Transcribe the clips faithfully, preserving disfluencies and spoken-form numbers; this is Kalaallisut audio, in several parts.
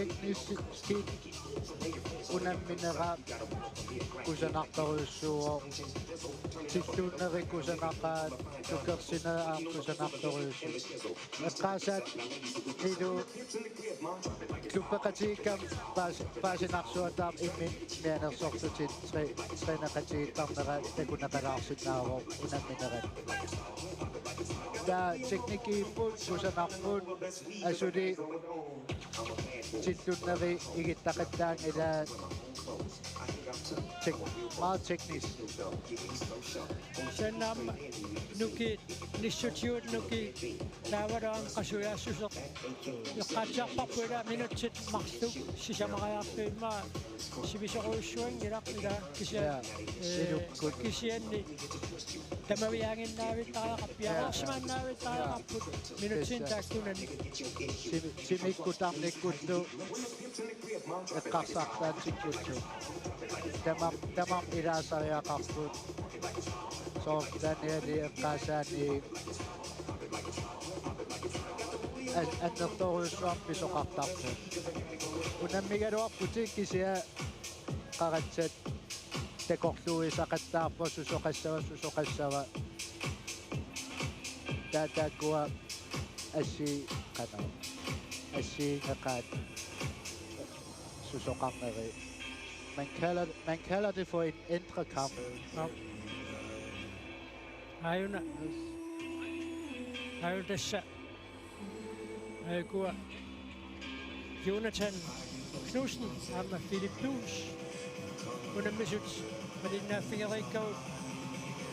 Teknisk unamminera kusanartorujussuuvoq. Tilluunneri kusanaqaat, tukersineq aamma kusanartorujussuuvoq. Eqqaasaannilu klubbeqatigiikkama paas-, paasinarsuataarneq imminut mianersorlutik tre-, træneqatigiittarnera takuneqalaarsinnaavoq unammineranni. Taava teknikkiupput, kusanarput, asuli tilluunneri igittaqattaanngilaat, tek-, meget teknisk. Taanna aamma nukiit nissutigut nukiit taavalu aamma qasujaassuseq. Eqqaatsiarparput ilaa minutsit marluk sisamariarlugu immaqa sivisoorujussuanngilaq ilaa kisianni, ja, ee, ilukkut. Kisianni tamaviaannginnaavittariaqarput, ja, piareersimaannaavittariaqarput minutsinik, tassa, taakkunani. Timi-, timikkut tarnikkullu eqqarsartaatsikkullu. Tamam, tamam ilaasariaqarput. Soorlu Danieli eqqaasaanni an-, annertoorujussuarmik pisoqartarpoq. Unammigaluarputit kisianni qaratsat takorluuisaqattaarput susoqassava, susoqassava. Taava taakkua assi-, qanoq, assigiinngeqaat susoqarneri. Man kalder, man kalder det for en indre kamp. Ja. Aajuna. Aajuna tassa. Aajuku Jonathan Knudsen aamma Philip Duus unammisut malinnaaffigereerakku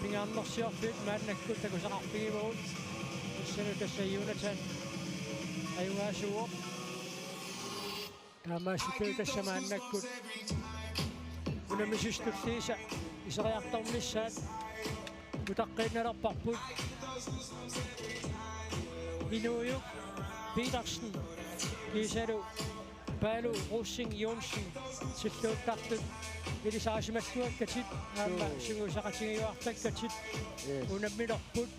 pingaarnersiorfiit maannakkut takusaqarfigivagut. Tassani tassa Jonathan ajugaasuuvoq. Taamaasilluni tassa maannakkut unammisut tulliisa iseriartornissaat utaqqiinnalerparput. Inuujuk Petersen kiisalu Paalu Rosing Johnsen tilluuttartut ilisarisimalluakkatit aamma, suu, sungiusaqatigiuartakkatit. Yes. Unamminerput.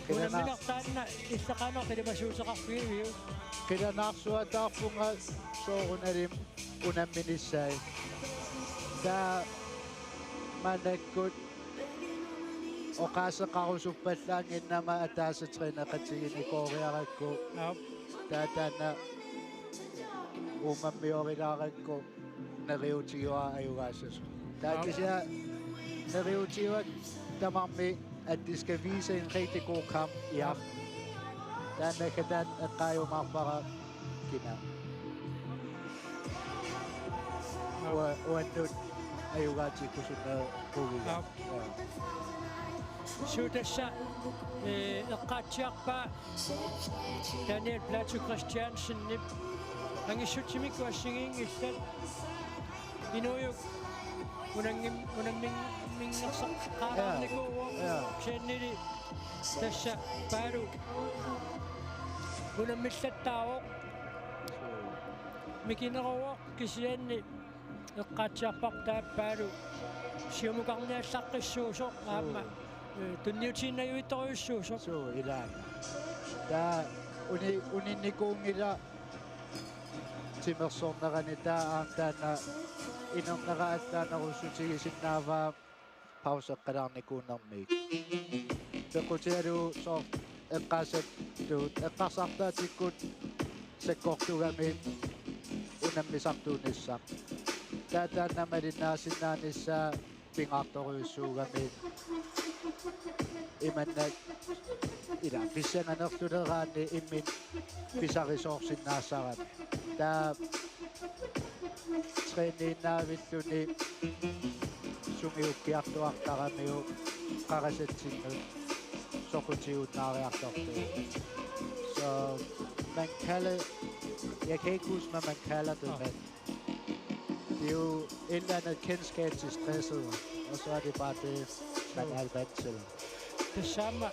Qilana-, unammineq taanna illit qanoq ilimasuuteqarfigiviuk? Qilanaarsuataarpunga soorunalimi unamminissai. Taava maannakkut oqaaseqarusuppallaannginnama ataaseq træneqatiginikooriarakku. Aap. Taava taanna uummammiorilaarakku neriuutigaara ajugaassasoq. Taava, aap, kisianni neriuutigivakka tamarmik, at de skal vise en rigtig god kamp i aften. Taanna kataat eqqaajumaarpara kina. Ua-, uannut ajugaatsikkusunnerugiga. Aap. Ja. Suu tassa, eh, eqqaatsiarpaa Daniel Platou Christiansenip angissutsimik assigiinngillat. Inuujuk unanngim-, unammin-, mingersaqqaalaarnikuuvoq. Ja. Ja. Kisiannili tassa Paalu unammillattaavoq. Mikineruvoq kisianni eqqaatsiarparput taava Paalu siumukarniallaqqissuusoq aamma, eh, tunniutiinnarujussuusoq. Suu, ilaa. Taava uni-, uninnikuunngilaq timersornerani, taava aamma taanna inernera allaanerussutigisinnaavaa pauseqqalaarnikuunermiit. Peqqutigalugu soorlu eqqaasattut eqqarsartaatikkut sakkortugami unammisartuunissaq. Taava taanna malinnaasinnaanissaa pingaartorujussuugami imannak ila pissanganerluleraanni imminut pisarisoorsinnaassagami. Taava træniinnaavilluni sungiukkiartuartaramiuk qarasatsinnut soqutigiunnaariartortugut. Så man kalder, jeg kan ikke huske, hvad man kalder det, men det er jo et eller andet kendskab til stresset, og så er det bare det, man er vant til. Tassa aamma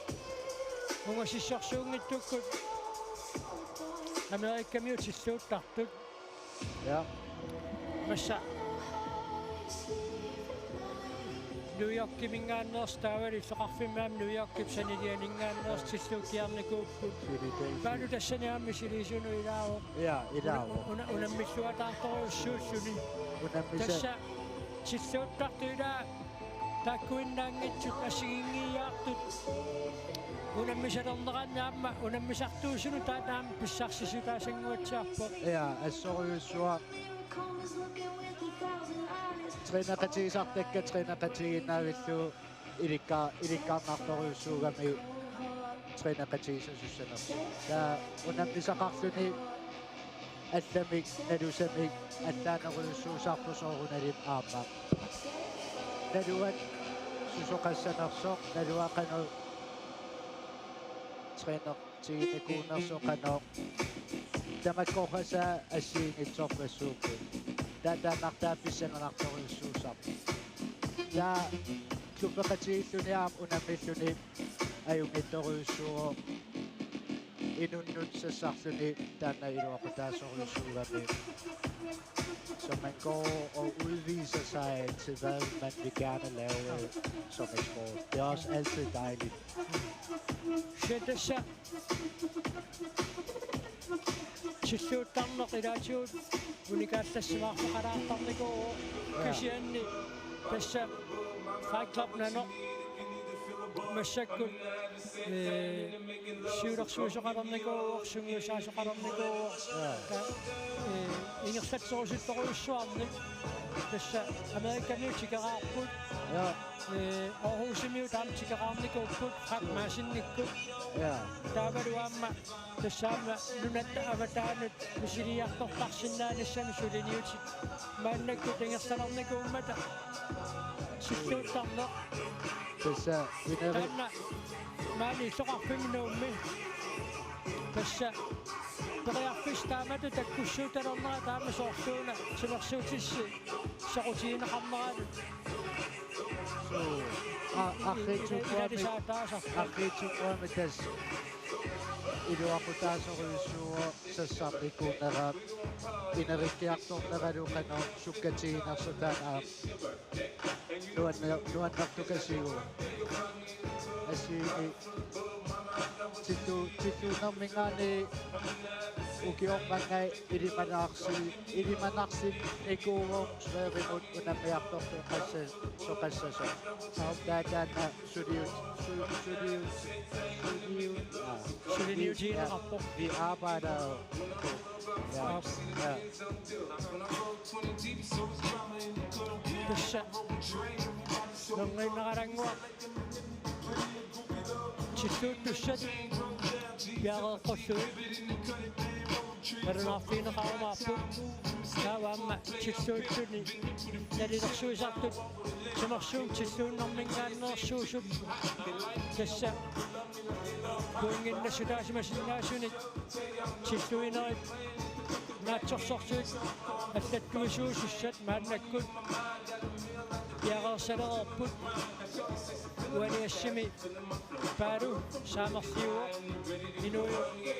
ungasissorsuunngitsukkut Amerikamiut tilluuttartut. Ja. Massa. New Yorkiminngaanneersut taavalu illoqarfimmi aamma New Yorkip sanilianinngaanneersut tilluukkiarnikuupput. Philadelphia. Paalu tassani aamma misiliisunut ilaavoq. Ja, ilaavoq. Una-, una-, unammilluataartorujussuulluni. Unammisa- Tassa tilluuttartut ilaa taakkuinnaanngitsut assigiinngiiaartut. Unammisalerneranni aamma unammisartuusunut taanna aamma pissarsissutaasannguatsiarpoq. Ja, assorujussuaq. Træneqatigisartakka træneqatigiinnavillugu ilikka-, ilikkarnartorujussuugami træneqatigisasussanersoq. Taava unammisaqarluni allamik nalusamik allaanerujussuusarpoq soorunalimi aamma. Naluat susoqassanersoq, naluat qanoq træner- tiginikuunersoq qanoq tamakkorpassuit assigiinngitsorpassuupput. Taava taannartaa pissanganartorujussuusarpoq. Taava klubbeqatigiilluni aamma unammilluni ajunngitsorujussuuvoq, inunnut sassarluni taanna iluaqutaasorujussuugami. Så man går og udviser sig til, hvad man vil gerne lave, øh, som en sport. Det er også altid dejligt. Kisianni tassa tilluuttarneq ilaatigut unikaallassimaarfeqalaartarnikuuvoq. Ja. Kisianni tassa Fight Club Nanoq massakkut, ee, siulersuisoqalernikuuvoq, sungiusaasoqalernikuuvoq. Ja. Ta-, ee, ingerlatserusuttorujussuarnik. Tassa Amerikamiut tikeraarput. Ja. Ee, Aarhusimiut aamma tikeraarnikuupput, Frank Madsennikkut. Ja. Taavalu aamma tassa aamma nunatta avataanut misiliartortarsinnaanissamut suliniutit maannakkut ingerlalernikuummata tilluuttarneq. Tassa ineri- Taanna maani illoqarfimmi Nuummi. Tassa periarfissaq taamatut takkussuuttalernera taama soorluuna timersuutissi soqutigineqarneranut. Suu. A-, arriitsukuami, ilalisaataasarpoq. Arriitsukuami tassa iluaqutaasorujussuuvoq sassarnikuunera, inerikkiartorneralu qanoq sukkatiginersoq taanna aamma nuanne-, nuannertukasiuvoq. Assigiinngitsoq tillu-, tilluunnerminngaanniit ukioq manna ilimanarsi-, ilimanarsinnikuuvoq Sverigimut unammiartorfeqassa-, soqassasoq. Aap. Taava taanna suliut-, su-, suliut-, suliut-, aa. Suliniutigineqarpoq. Vi, vi arbejder på. Ja. Aap. Ja. Tassa. Nanngiinnaralannguaq. Tilluuttussat piareeqqullugit nalunaarfigineqarumaarput. Taava aamma tilluuttuni nalilersuisartut timersuummik tilluunnerminngaanneersuusup tassa pointinnassutaasimasinnaasunik tilluinerit naatsorsorsuit allattuisuusussat maannakkut piareersalereerput. Uani assimi Paalu saamerliuvoq inuup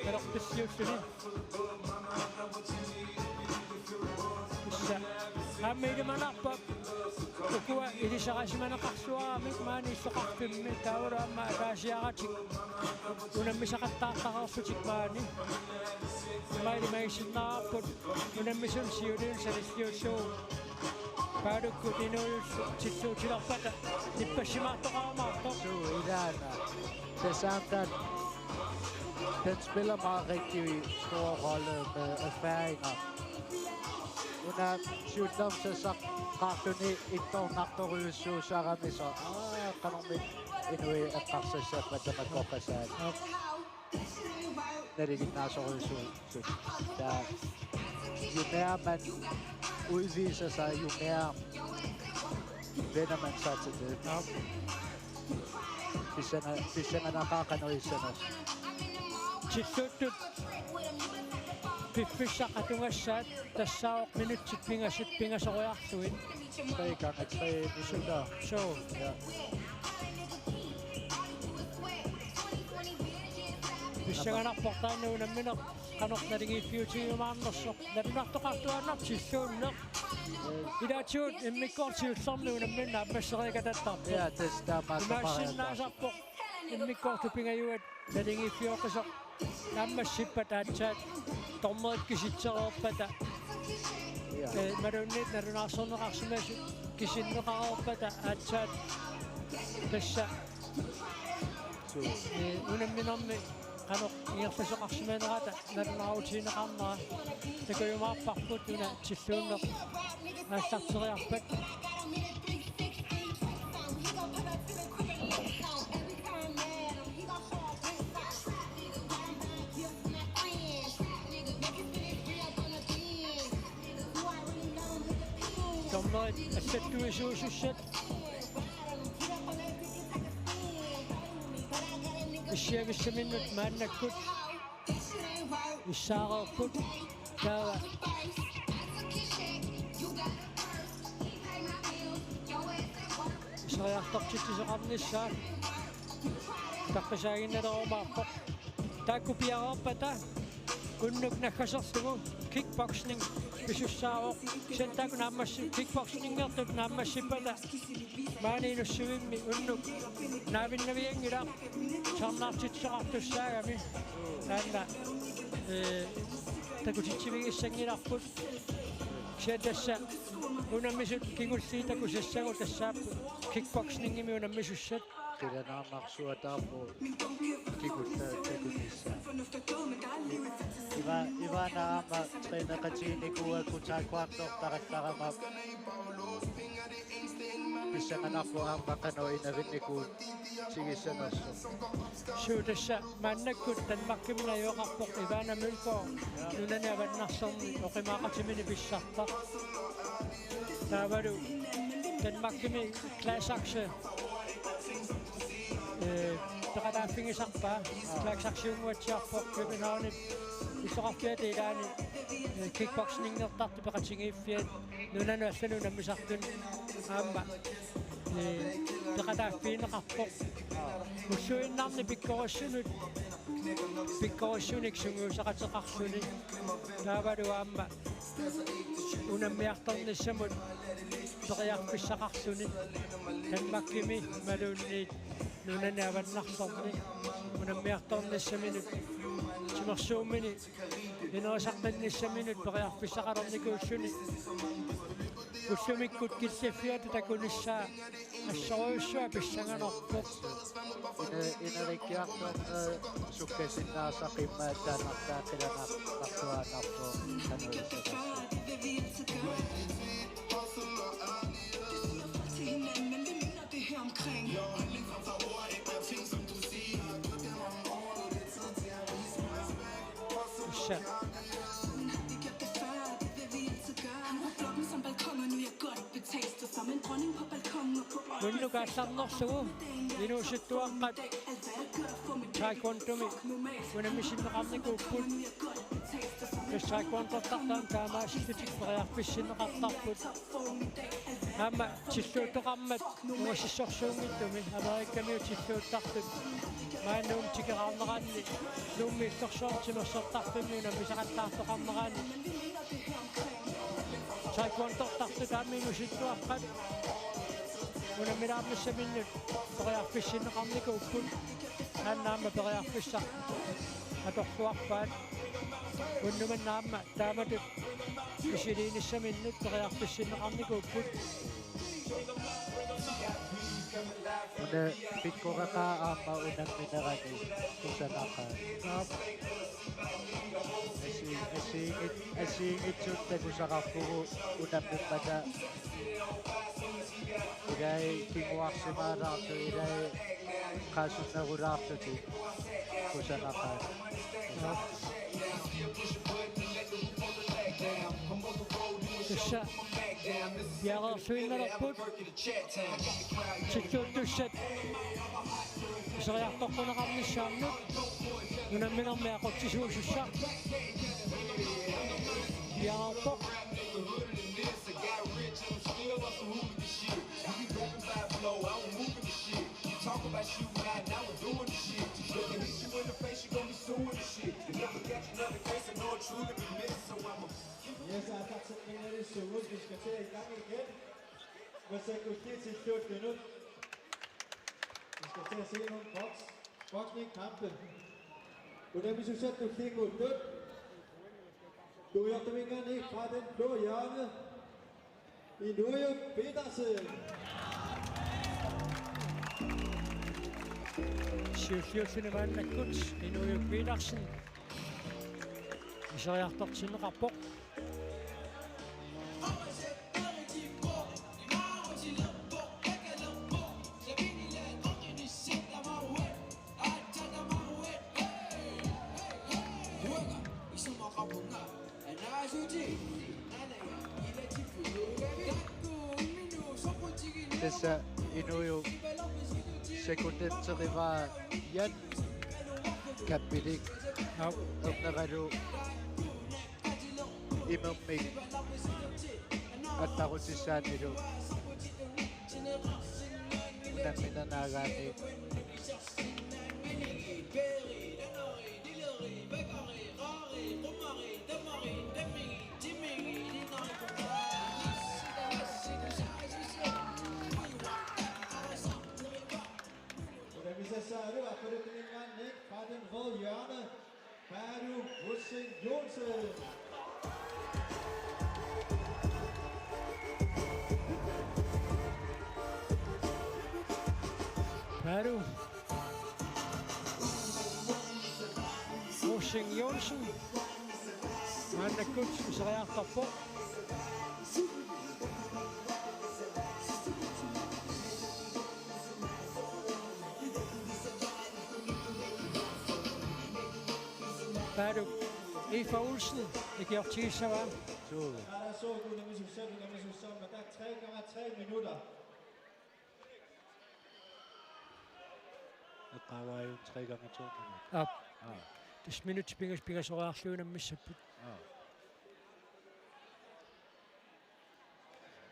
talerpilliulluni. Tassa aamma ilimanarpoq ukua ilisarisimaneqarsuaramik maani illoqarfimmi taavalu aamma ataasiaratik unammisaqattaartareerlutik maani. Aamma ilimagisinnaavarput unammisunut siuliunut sanilliullugu Paalukkut inuujullu tilluutilerpata nippassimaartoqarumaartoq. Suu, ilaana. Tassa aamma taanna, den spiller meget rigtig stor rolle med erfaringer. Una siullermik sassaqarluni ittoornartorujussuusarami, så, aa, qanormi inuit eqqarsassappata tamakkoqqasaat. Aap. Nalinginnaasorujussuuvoq. Så der, jo mere man udviser sig, jo mere vender man sig til det. Ja. Pissanga-, pissanganaqaaq qanoq issanersoq. Tilluuttut piffissaq atugassaat tassaavoq minutsit pingasut pingasoriarlugit. Tre gange tre minutter. Så. Ja. Pissanganarpoq taanna unammineq. qanoq naligiiffiutigiumaarnersoq, nalunartoqartuaannartilluunneq. Ilaatigut immikkoortut siullermi unammineq naammassereeqattaartarpoq. Ja, tassa taamaattoq. Imaassinnaasarpoq immikkoortut pingajuat naligiiffioqqisoq naammassippata aatsaat dommerit kisitsereerpata. Ja. Eh, imaluunniit nalunaarsorneqarsimasut kisinneqareerpata aatsaat tassa. Suu. Eh, unamminermi qanoq ingerlasoqarsimanerata nalunaarutigineqarnera takujumaarparput una tilluunneq aallarteriarpat. Dommerit allattuisuusussat issiavissaminnut maannakkut issaareerput. Taava iseriartortitsisoqarnissaa taqqisaaginnalerumaarpoq. Taakku piareerpata unnuk naggaserlugu kickboxing pisussaavoq. Kisianni taakku naammassi-, kickboxingertut naammassippata maani Inussivimmi unnuk naavinnavianngilaq tusarnaartitsisoqartussaagami. Taanna, eh, takutitsivigissanngilarput. Kisianni tassa unammisut kingulliit takusassagut tassaapput kickboxingimi unammisussat. Qilanaarnarsuataarpoq kingulliit takunissaa. Iva-, Ivana aamma træneqatiginikuuakku taekwondortarallarama pissanganarpoq aamma qanoq inavinnikuutigissanersoq. Suu, tassa maannakkut Danmarkimi najugaqarpoq Ivana Mølgaard, nunani avannarserni oqimaaqatimini pissartaq. Taavalu Danmarkimi Gladsaxe, eh, peqataaffigisarpaa, Gladsaxeunnguatsiarpoq Københavnip illoqarfiata ilaani, eh, kickboxingertartut peqatigiiffiat nunanut allanut unammisartunut aamma, eh, peqataaffigineqarpoq. Ulluinnarni pikkorissunut, pikkorissunik sungiusaqateqarluni. Taavalu aamma unammiartornissamut periarfissaqarluni. Danmarkimi imaluunniit nunani avannarserni unammiartornissaminut timersuummini ineriartornissaminut periarfissaqalernikuulluni. Ullumikkut killiffiata takunissaa assorujussuaq pissanganarpoq. Ine-, inerikkiartorneq, eh, sukkasinnaasaq immaqa taanna qilanaartuaannarpoq. Tassa. Unnuk aallarnerlugu inuusuttuaqqat taekwondomi unammisinneqarnikuupput. Tassa taekwondortartut taamaasillutik periarfissinneqartarput. Aamma tilluuttoqarmat uassissorsuunngitsumi Amerikamiut tilluuttartut maani Nuummi tikeraarneranni, Nuummi Illorsuarmi timersortarfimmi unammisaqattaartoqarneranni. Taekwondortartut aamma inuusuttuaqqat unammilaarnissaminnut periarfissinneqarnikuupput. Taanna aamma periarfissaq atorluarpaat. Unnuk manna aamma taamatut misiliinissaminnut periarfissinneqarnikuupput. Una pikkoreqaaq aamma unamminerani kusanaqaaq. Aap. Asii-, asiigit-, asiigitsut takusaqarpugut unammimmata. Ilai kinguarsimaalaartut, ilai qaasunnerulaartut. Kusanaqaaq. Aap. Tassa piareersuinnalerput. Tilluuttussat iseriartorneqarnissaannut unamminermi aqutsisuusussaq piareerpoq. Talk about you mad, now I'm doing the shit. Look at you in the face, you gon' be suing the shit. You never catch another case. Yes, aallartinniarnissaanut, vi skal til i gang igen. Massakkut tilluuttunut. Vi skal til at se nogle boks-, boksningkampe. Unammisussatta tullinnguuttut. Tuiartumingaanniit fra den blå hjørne. Inuiup Petersen. Siulliulluni maannakkut Inuiup Petersen iseriartortinneqarpoq. Tassa Inuiup sekunditserivaa Jan Kappilik. Aap. Erneqalu imermik attarutissaanilu unamminernaagaanni. Unammisassaalu aqqaluttuminngaanniit fra den røde hjørne, Paalu Rosing Johnsen. Paalu Rosing Johnsen. Maannakkut iseriartorpoq. Paalu, Eva Olsen, ikiortigissavaa. Suu. Tre komma tre minutter. Eqqaavaajuk tre gange to minutter? Aap. Aap. Tassa minutsit pingas-, pingasoriarlugit unammissapput. Aap.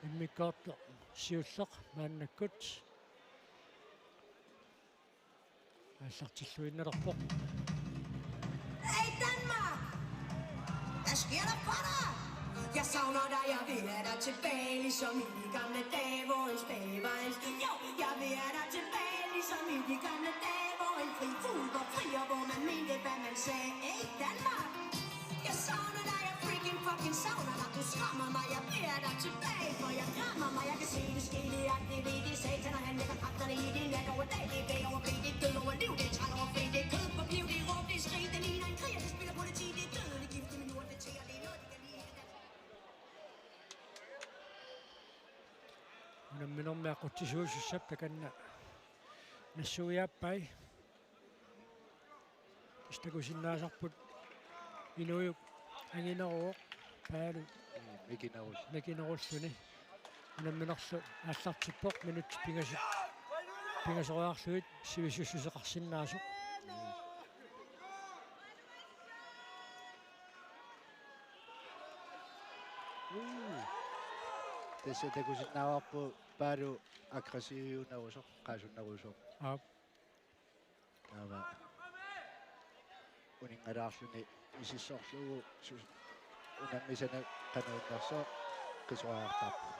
Immikkoortoq siulleq maannakkut aallartilluinnalerpoq. Hey Danmark! Hvad sker der for dig? Jeg savner dig, jeg vil have dig tilbage, ligesom i de gamle dage, hvor en spade var en sti. Jo, jeg vil have dig tilbage, ligesom i de gamle dage, hvor en fri fugl var fri, og hvor man mente, hvad man sagde. Hey Danmark! Jeg savner dig, jeg freaking fucking savner dig. Du skræmmer mig, jeg bliver dig tilbage, for jeg klamrer mig. Jeg kan se det ske, det er det, det er satan, og han lægger kræfterne i din nat over dag. Det er dag over B, det er død over liv, det er træl over fri, det er kød på kniv, det er råb, det er skrig, det ligner en krig, det spiller politi, det er dødelig gift i min urt, det tæer, det er noget, de kan lide. Unamminermi aqutsisuusussap takanna nassuiaappai. Tassa takusinnaasarput Inuiup angineruvoq, Paalu mikinerul-, mikinerulluni. Unamminerlu aallartippoq, minutsit pingasut pingasoriarlugit sivisussuseqarsinnaasoq. Uu. Tassa takusinnaavarput Paalu aggressiviunerusoq, qaasunnerusoq. Aap. Taava uninngalaarluni misissorlugu su-, unammisanik qanoq innersoq qisuariartarpoq.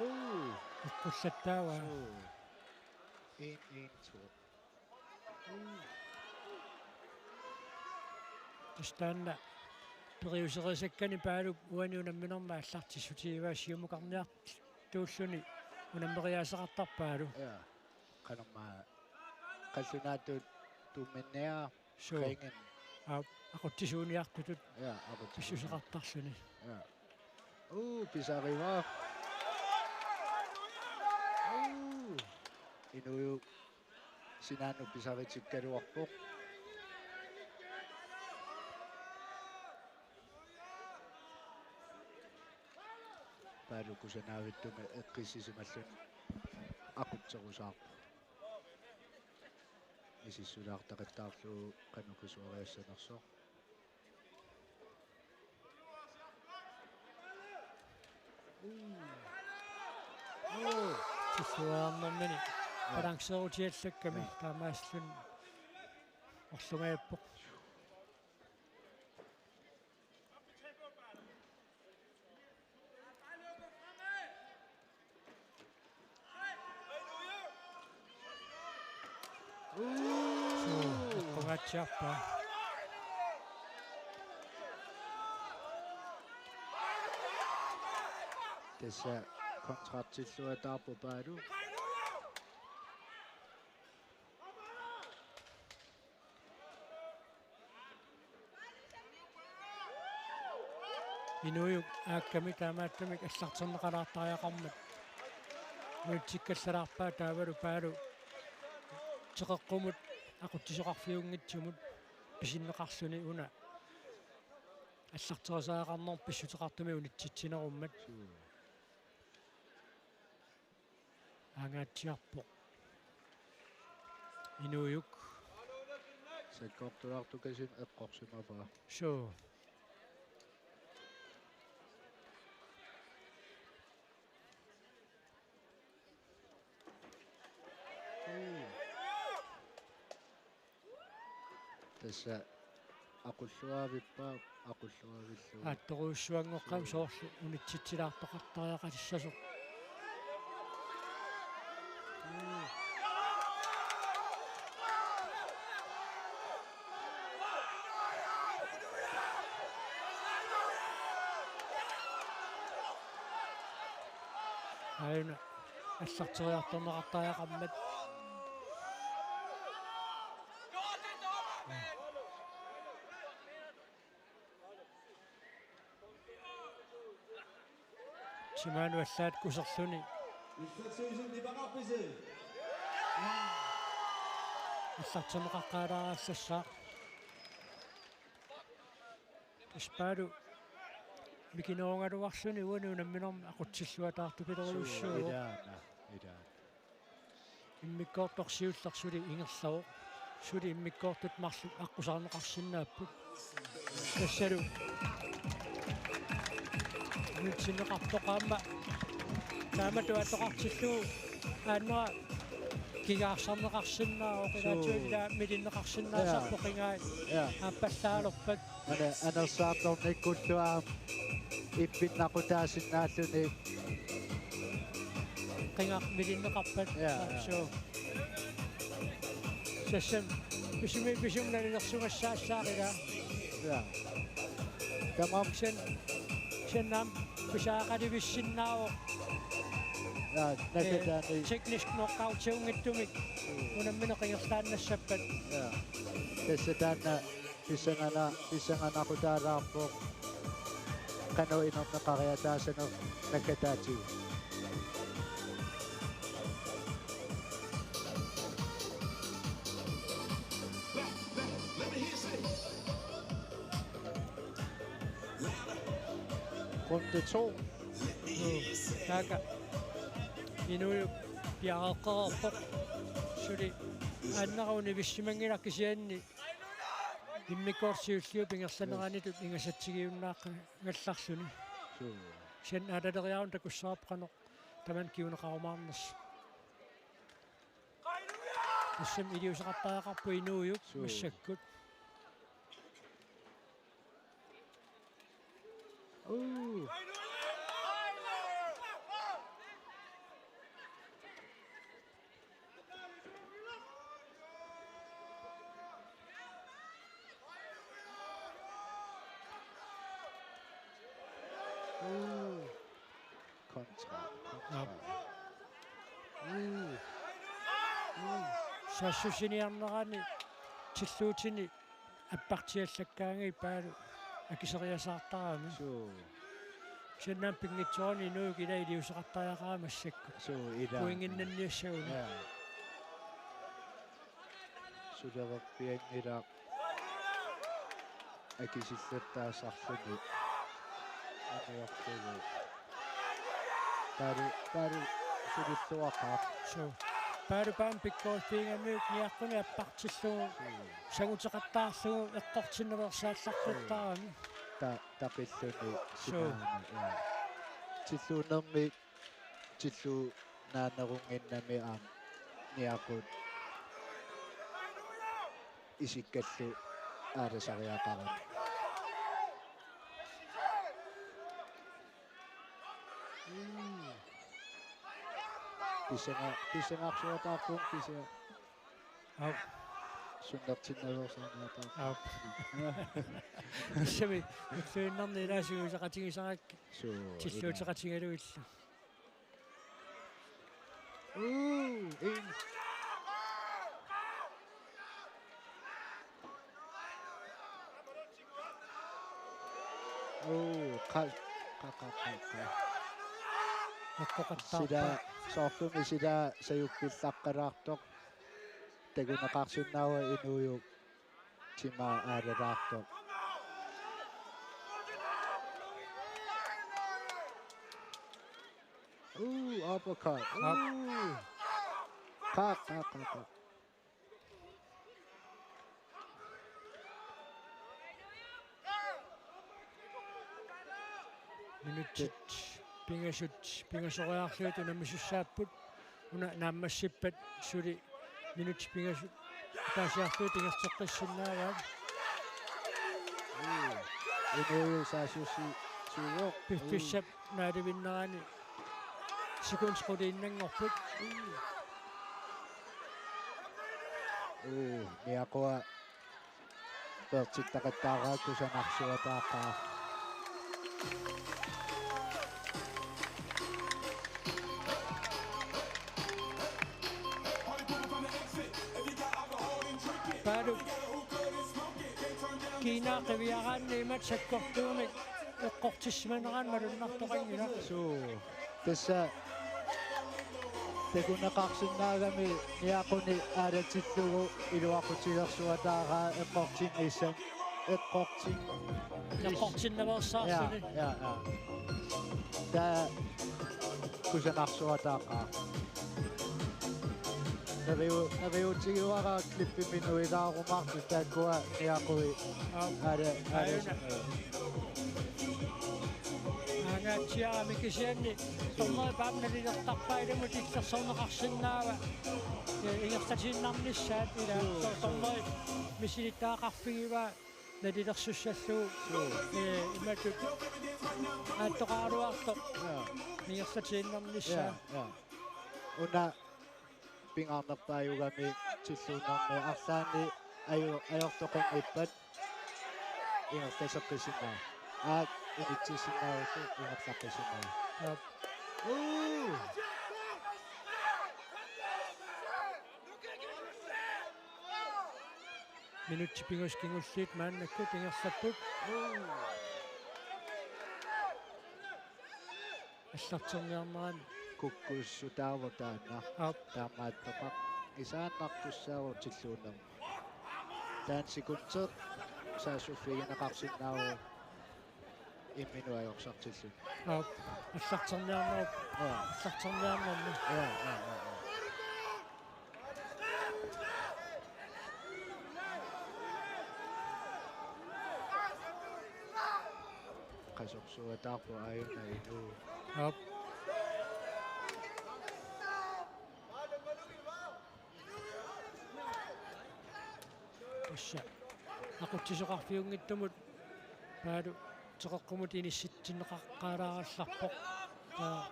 Uu. Eqqullattaavaa. Suu. En, en, to. Tassa taanna periuserisakkanik Paalup uani unamminermi aallartissutigivaa, siumukarniartuulluni unammeriaaseqartarpaalu. Ja. Qanormaa qallunaatut tumminniaq. Suu. Ringen. Aap, aqutsisuuniartutut. Ja, aqutsisuuni. Pissuseqartarluni. Ja. Uu, pisarivaa. Uu. Inuiup sinaanut pisaritikkaluarpoq. Paalu kusanaavittumi eqqissisimalluni aqutserusaarpoq. Misissulaartaqattaarlugu qanoq qisuariassanersoq. Tilluarnermini balanceerutiallakkami taamaasilluni orlungajappoq. Suu, eqqugaatsiarpaa. Tassa kontratilluataarpoq Paalu. Inuujuk aakkami taamaattumik allarterneqalaartariaqarmat unitsikkallarpaa taavalu Paalu teqeqqumut aqutsisoqarfiunngitsumut pisinneqarluni una allarterisariaqarnermut pissuteqartumik unitsitsinerummat. Angaatsiarpoq. Inuujuk. Sakkortulaartukasiit eqqorsimavaa. Suu. Tassa aqulluavippaa, aqulluavillugu. Aattorujussuanngoqqami soorlu unitsitsilaartoqartariaqalissasoq. Aajuna allarteriartorneqartariaqarmat. Timaanu allaat kuserluni. Allarterneqaqqaalaarassaaq. Paalu mikinerugaluarluni uani unamminermi aqutsilluataartupilerujussuuvoq. Suu, ilaana, ilaana. Immikkoortoq siulleq suli ingerlavoq. Suli immikkoortut marluk aqqusaarneqarsinnaapput. Tassalu. Unitsinneqartoq aamma. Taamatut atoqartillugu. Aannera kigaarsarneqarsinnaavoq, suu, ilaatigut ila milinneqarsinnaasarpoq, ja, qingai, ja, aappallaalerpat. Ana anersaartornikkullu aamma ippinnaqutaasinnaalluni. Qingaq milinneqarpat. Ja, ja. Suu. Tassami pisumi pisumi nalilersugassaassaaq ila. Ja. Tamam. Sen, sen aamma pisaaqalivissinnaavoq. Ja, nakataani. Eh, teknisk knockoutiunngitsumik. Mm. Unammineq ingerlaannassappat. Ja. Tassa taanna pissangana-, pissanganaqutaalaarpoq. Qanoq inerneqariataasaneq nakataatigut. Runde to. Taakku inuujuk piareeqqereerpoq. Suli aannera univissimanngilaq kisianni immikkoortoq siulliup ingerlaneranitut ingasatsigiunnaaqqa- gallarluni. Suu. Sen aalaleriaruni takussavarput qanoq tamanna kinguneqarumaarnersoq. Tassami iliuuseqartariaqarpoq inuujuk, suu, massakkut. Uu. Uu. Kontra, kontra. Aap. Uu. Uu. Saassussiniarnerani tilluutini appartiallakkaangaat Paalu akiseriasaartarami. Suu. Kisianni aamma pinngitsoorani inuujuk ila iliuuseqartariaqarami massakkut. Suu, ila. Pointinnanniassaguni. Ja. Sulereerpianngilaq akisillattaasarluni. Aniorlugu. Paalu, Paalu sulilluaqaaq. Suu. Paalu Paalu pikkoriffiigamiuk niaqquni appartillugu. Suu. Sanguteqattaarlugu eqqortinnereersaallartuttarami. Ta-, taqilluni, suu, sinaani, ja. Tilluunnermi Tillugu naanerunnginnami aamma Niaqut isikkallu aalasariaqarami. Mm. Pisanga-, pisangarsuataarpunga pisa-, Aap. Sunnertinnaveersaarniartaarpoq. Aap. Tassami ulluinnarni ilaasugut iseqatigisarakkit. Suu, ila. Tilluuteqatigalugillu. Uu, ing. Uu, qa-, qa-, qa-, qa-, qa-. Eqqoqattaarpaa. Sila soorlumi sila sajukkullaqqalaartoq. Takuneqarsinnaavoq Inuup timaa aalalaartoq. Uu, uppercut. Aap. Uu. Qa, qa, qa, qa. Minutsit pingasut pingasoriarlugit unammisussaapput. Una naammassippat suli minutsit pingasut ataasiarlugit ingerlateqqissinnaavaat. Uu. Inuup saassussivoq. Piffissap naalivinnerani sekundit quliinnanngorput. Uu, Niaqua peertittaqattaaraat kusanarsuataaqaaq. Paalu. Kiinaa qiviaraanni imatut sakkortuumik eqqortissimanerani malunnartoqanngilaq. Suu. Tassa takuneqarsinnaagami Niaquni aalatillugu iluaqutigersuataaraa eqqortinnissaq. Eqqortin-, Eqqortinnaveersaarsuni. Ja, ja, ja. Taava kusanarsuataaqaaq. Naviu-, naviutigiuaraa klippimi nuilaarumaartut taakkua Niaqui. Aap. Aale, aale. Aajuna. Aangaatsiarami kisianni. Dommeri paap nalilertarpaa ilumut illersorneqarsinnaava. Ee, ingerlatiinnarnissaat ila. Suu, suu. Dommeri misilittagaqarfigivaa nalilersussallugu. Suu. Ee, imatut aattoqaraluartoq. Ja. Ingerlatiinnarnissaa. Ja, ja. Una pingaarnerpaajugami tilluunnermi arlaanni aju-, ajortoqunngippat ingerlateqqissinnaavoq. Aap, inississinnaavarsi ingerlaqqissinnaavoq. Aap. Uu! Minutsit pingasut kingulliit maannakkut ingerlapput. Allarterniarnerani. Kukkussutaavoq taanna. Aap. Taamaattoqaq. Isaannartussaavoq tilluunnermi. Taanna sekundit saassussigineqarsinnaavoq imminut ajorsartilluni. Aap. Allarterniarnerup. Aap. Allarterniarnermi. Aap, aap, aap, aap. Qasorsuataarpoq aajuna Inuu. Aap. Tassa. Aqutsisoqarfiunngitsumut Paalu teqeqqumut inissitsinneqaqqaalaarallarpoq. Taava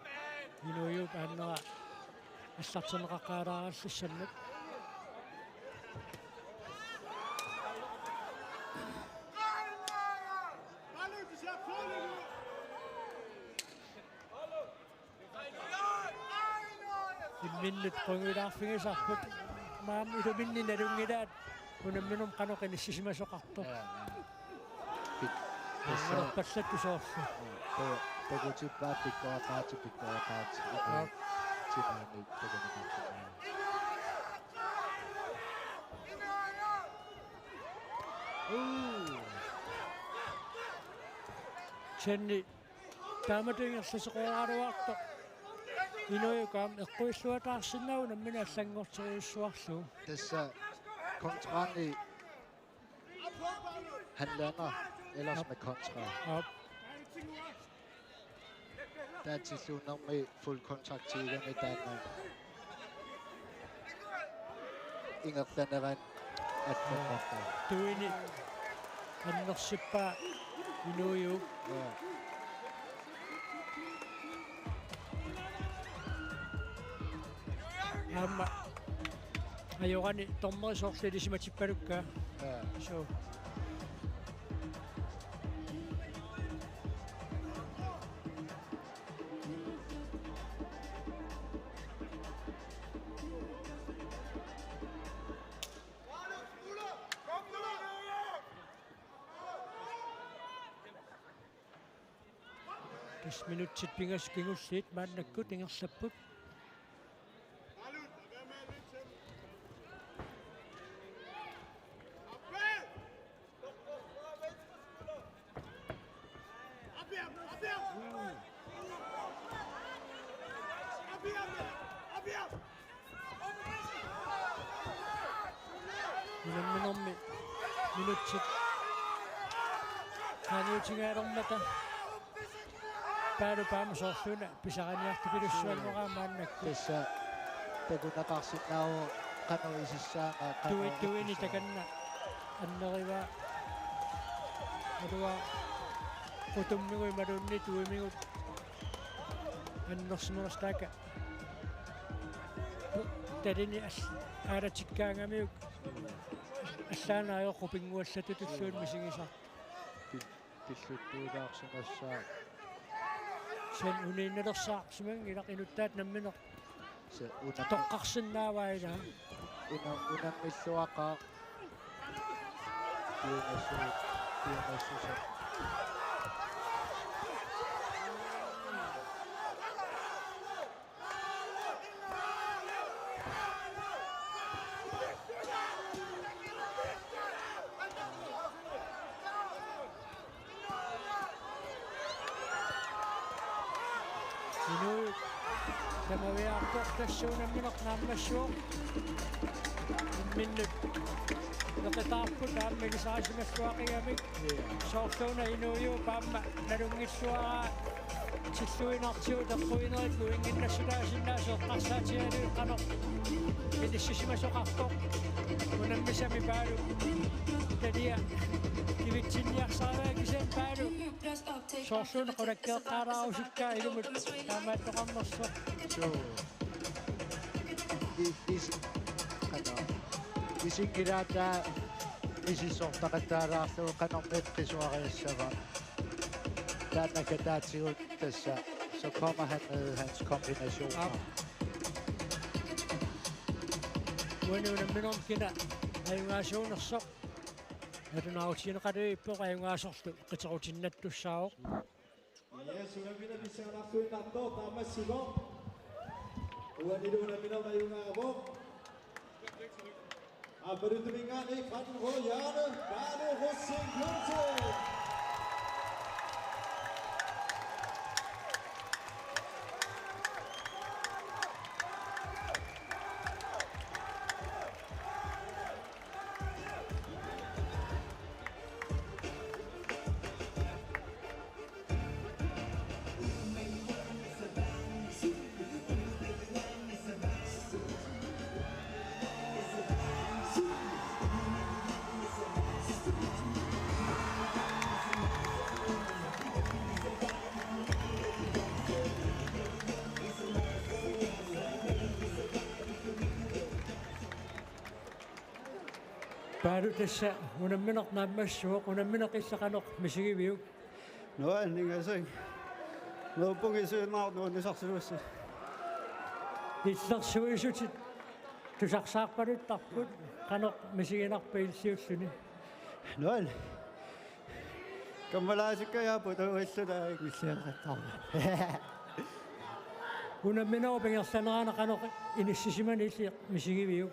Inuup aannera allartinneqaqqaalaarallassammat. Imminnut qungujulaarfigisarput. Maani iluminni nalunngilaat unamminermi qanoq inissisimasoqartoq. Ja, ja. Pik-, tassa. Aammalerpallattoq soorlu. Ja, ta-, takutippaat pikkoreqaat, pikkoreqaat. Aap. Timaani takuneqartoq. Uu. Jenny. Taamatut ingerlateqaraluartoq. Inuup aamma eqquilluataarsinnaavoq nammineq allanngorterujussuarlugu. Tassa kontraani handler ellers med kontra. Aap. Taatsilluunnermi full contactigami taanna ingerlanerani attortarpoq. Tuini annersippaa Inuujuup. Ja. Aamma ajorani dommeri soorlu ilisimatipparukkaa. Ja. So. Tassa minutsit pingasut kingulliit maannakkut ingerlapput. Unamminermi minutsit qaangiutigaalermata Paalup aamma soorluuna pisariniartupilussuanngoraa maannakkut. Tassa takuneqarsinnaavoq qanoq isissaanga, qanoq Tui-, tuini isissaanga. Takanna annerivaa. Aluaa qutummigooq imaluunniit tuimigut annersimanersoq taakku. Talini al-, aalatikkaangamiuk allaaneq ajoqu pinnguallatutulluunniit misigisaq. Pil-, pilluttuulaarsimassaaq. Sen uniinnalersaarsimanngilaq inuttaat nammineq. Se una-, toqqarsinnaavaa ilaa. Una-, unammilluaqaaq. Piumassu-, piumassuseq. Inuit tamaviaartoq tassa unammineq naammassivoq. Imminnut neqitaarput aamma ilisarisimalluaqigamik. Soorluuna Inuujuup aamma nalunngilluaraa tilluinartigut eqquinerit pointinnassutaasinnaasut eqqarsaatigalugit qanoq inissisimasoqarpoq. Unammisami Paalu talia kivitsinniarsarivaa kisianni Paalu soorluuna qulakkeeqqaalaarusukkaagut ilumut taamaattoqarnersoq. Suu. I-, is-, qanoq. Isigilaata misissortaqattaalaarlugu qanormi qisuariassava. Taanna kataatigut tassa. Så kommer han med hans kombinationer. Aap. Uani unamminermi kina ajugaasuunersoq. Nalunaarutigineqalerpoq ajugaasorlu qiteqqutinnattussaavoq. Yes, unammineq pissanganarluinnartoq taamassivoq. Uanilu unammineq ajugaavoq. Aappaluttuminngaanniit Grønne Røde Hjørne, Paalu Rosing Knudsen. Paalu tassa unammineq naammassivoq, unammineq illit qanoq misigiviuk? Nuanningasak. Nuuppunga isuinnarnut nuannisarsimassaaq. Illersuisutit tusarsaarpaluttarput qanoq misiginarpa illiulluni? Nuan. Kammalaatikkajaappu tuuilluta illiaqattaarma. Unamminerup ingerlanerani qanoq inissisimani illit misigiviuk?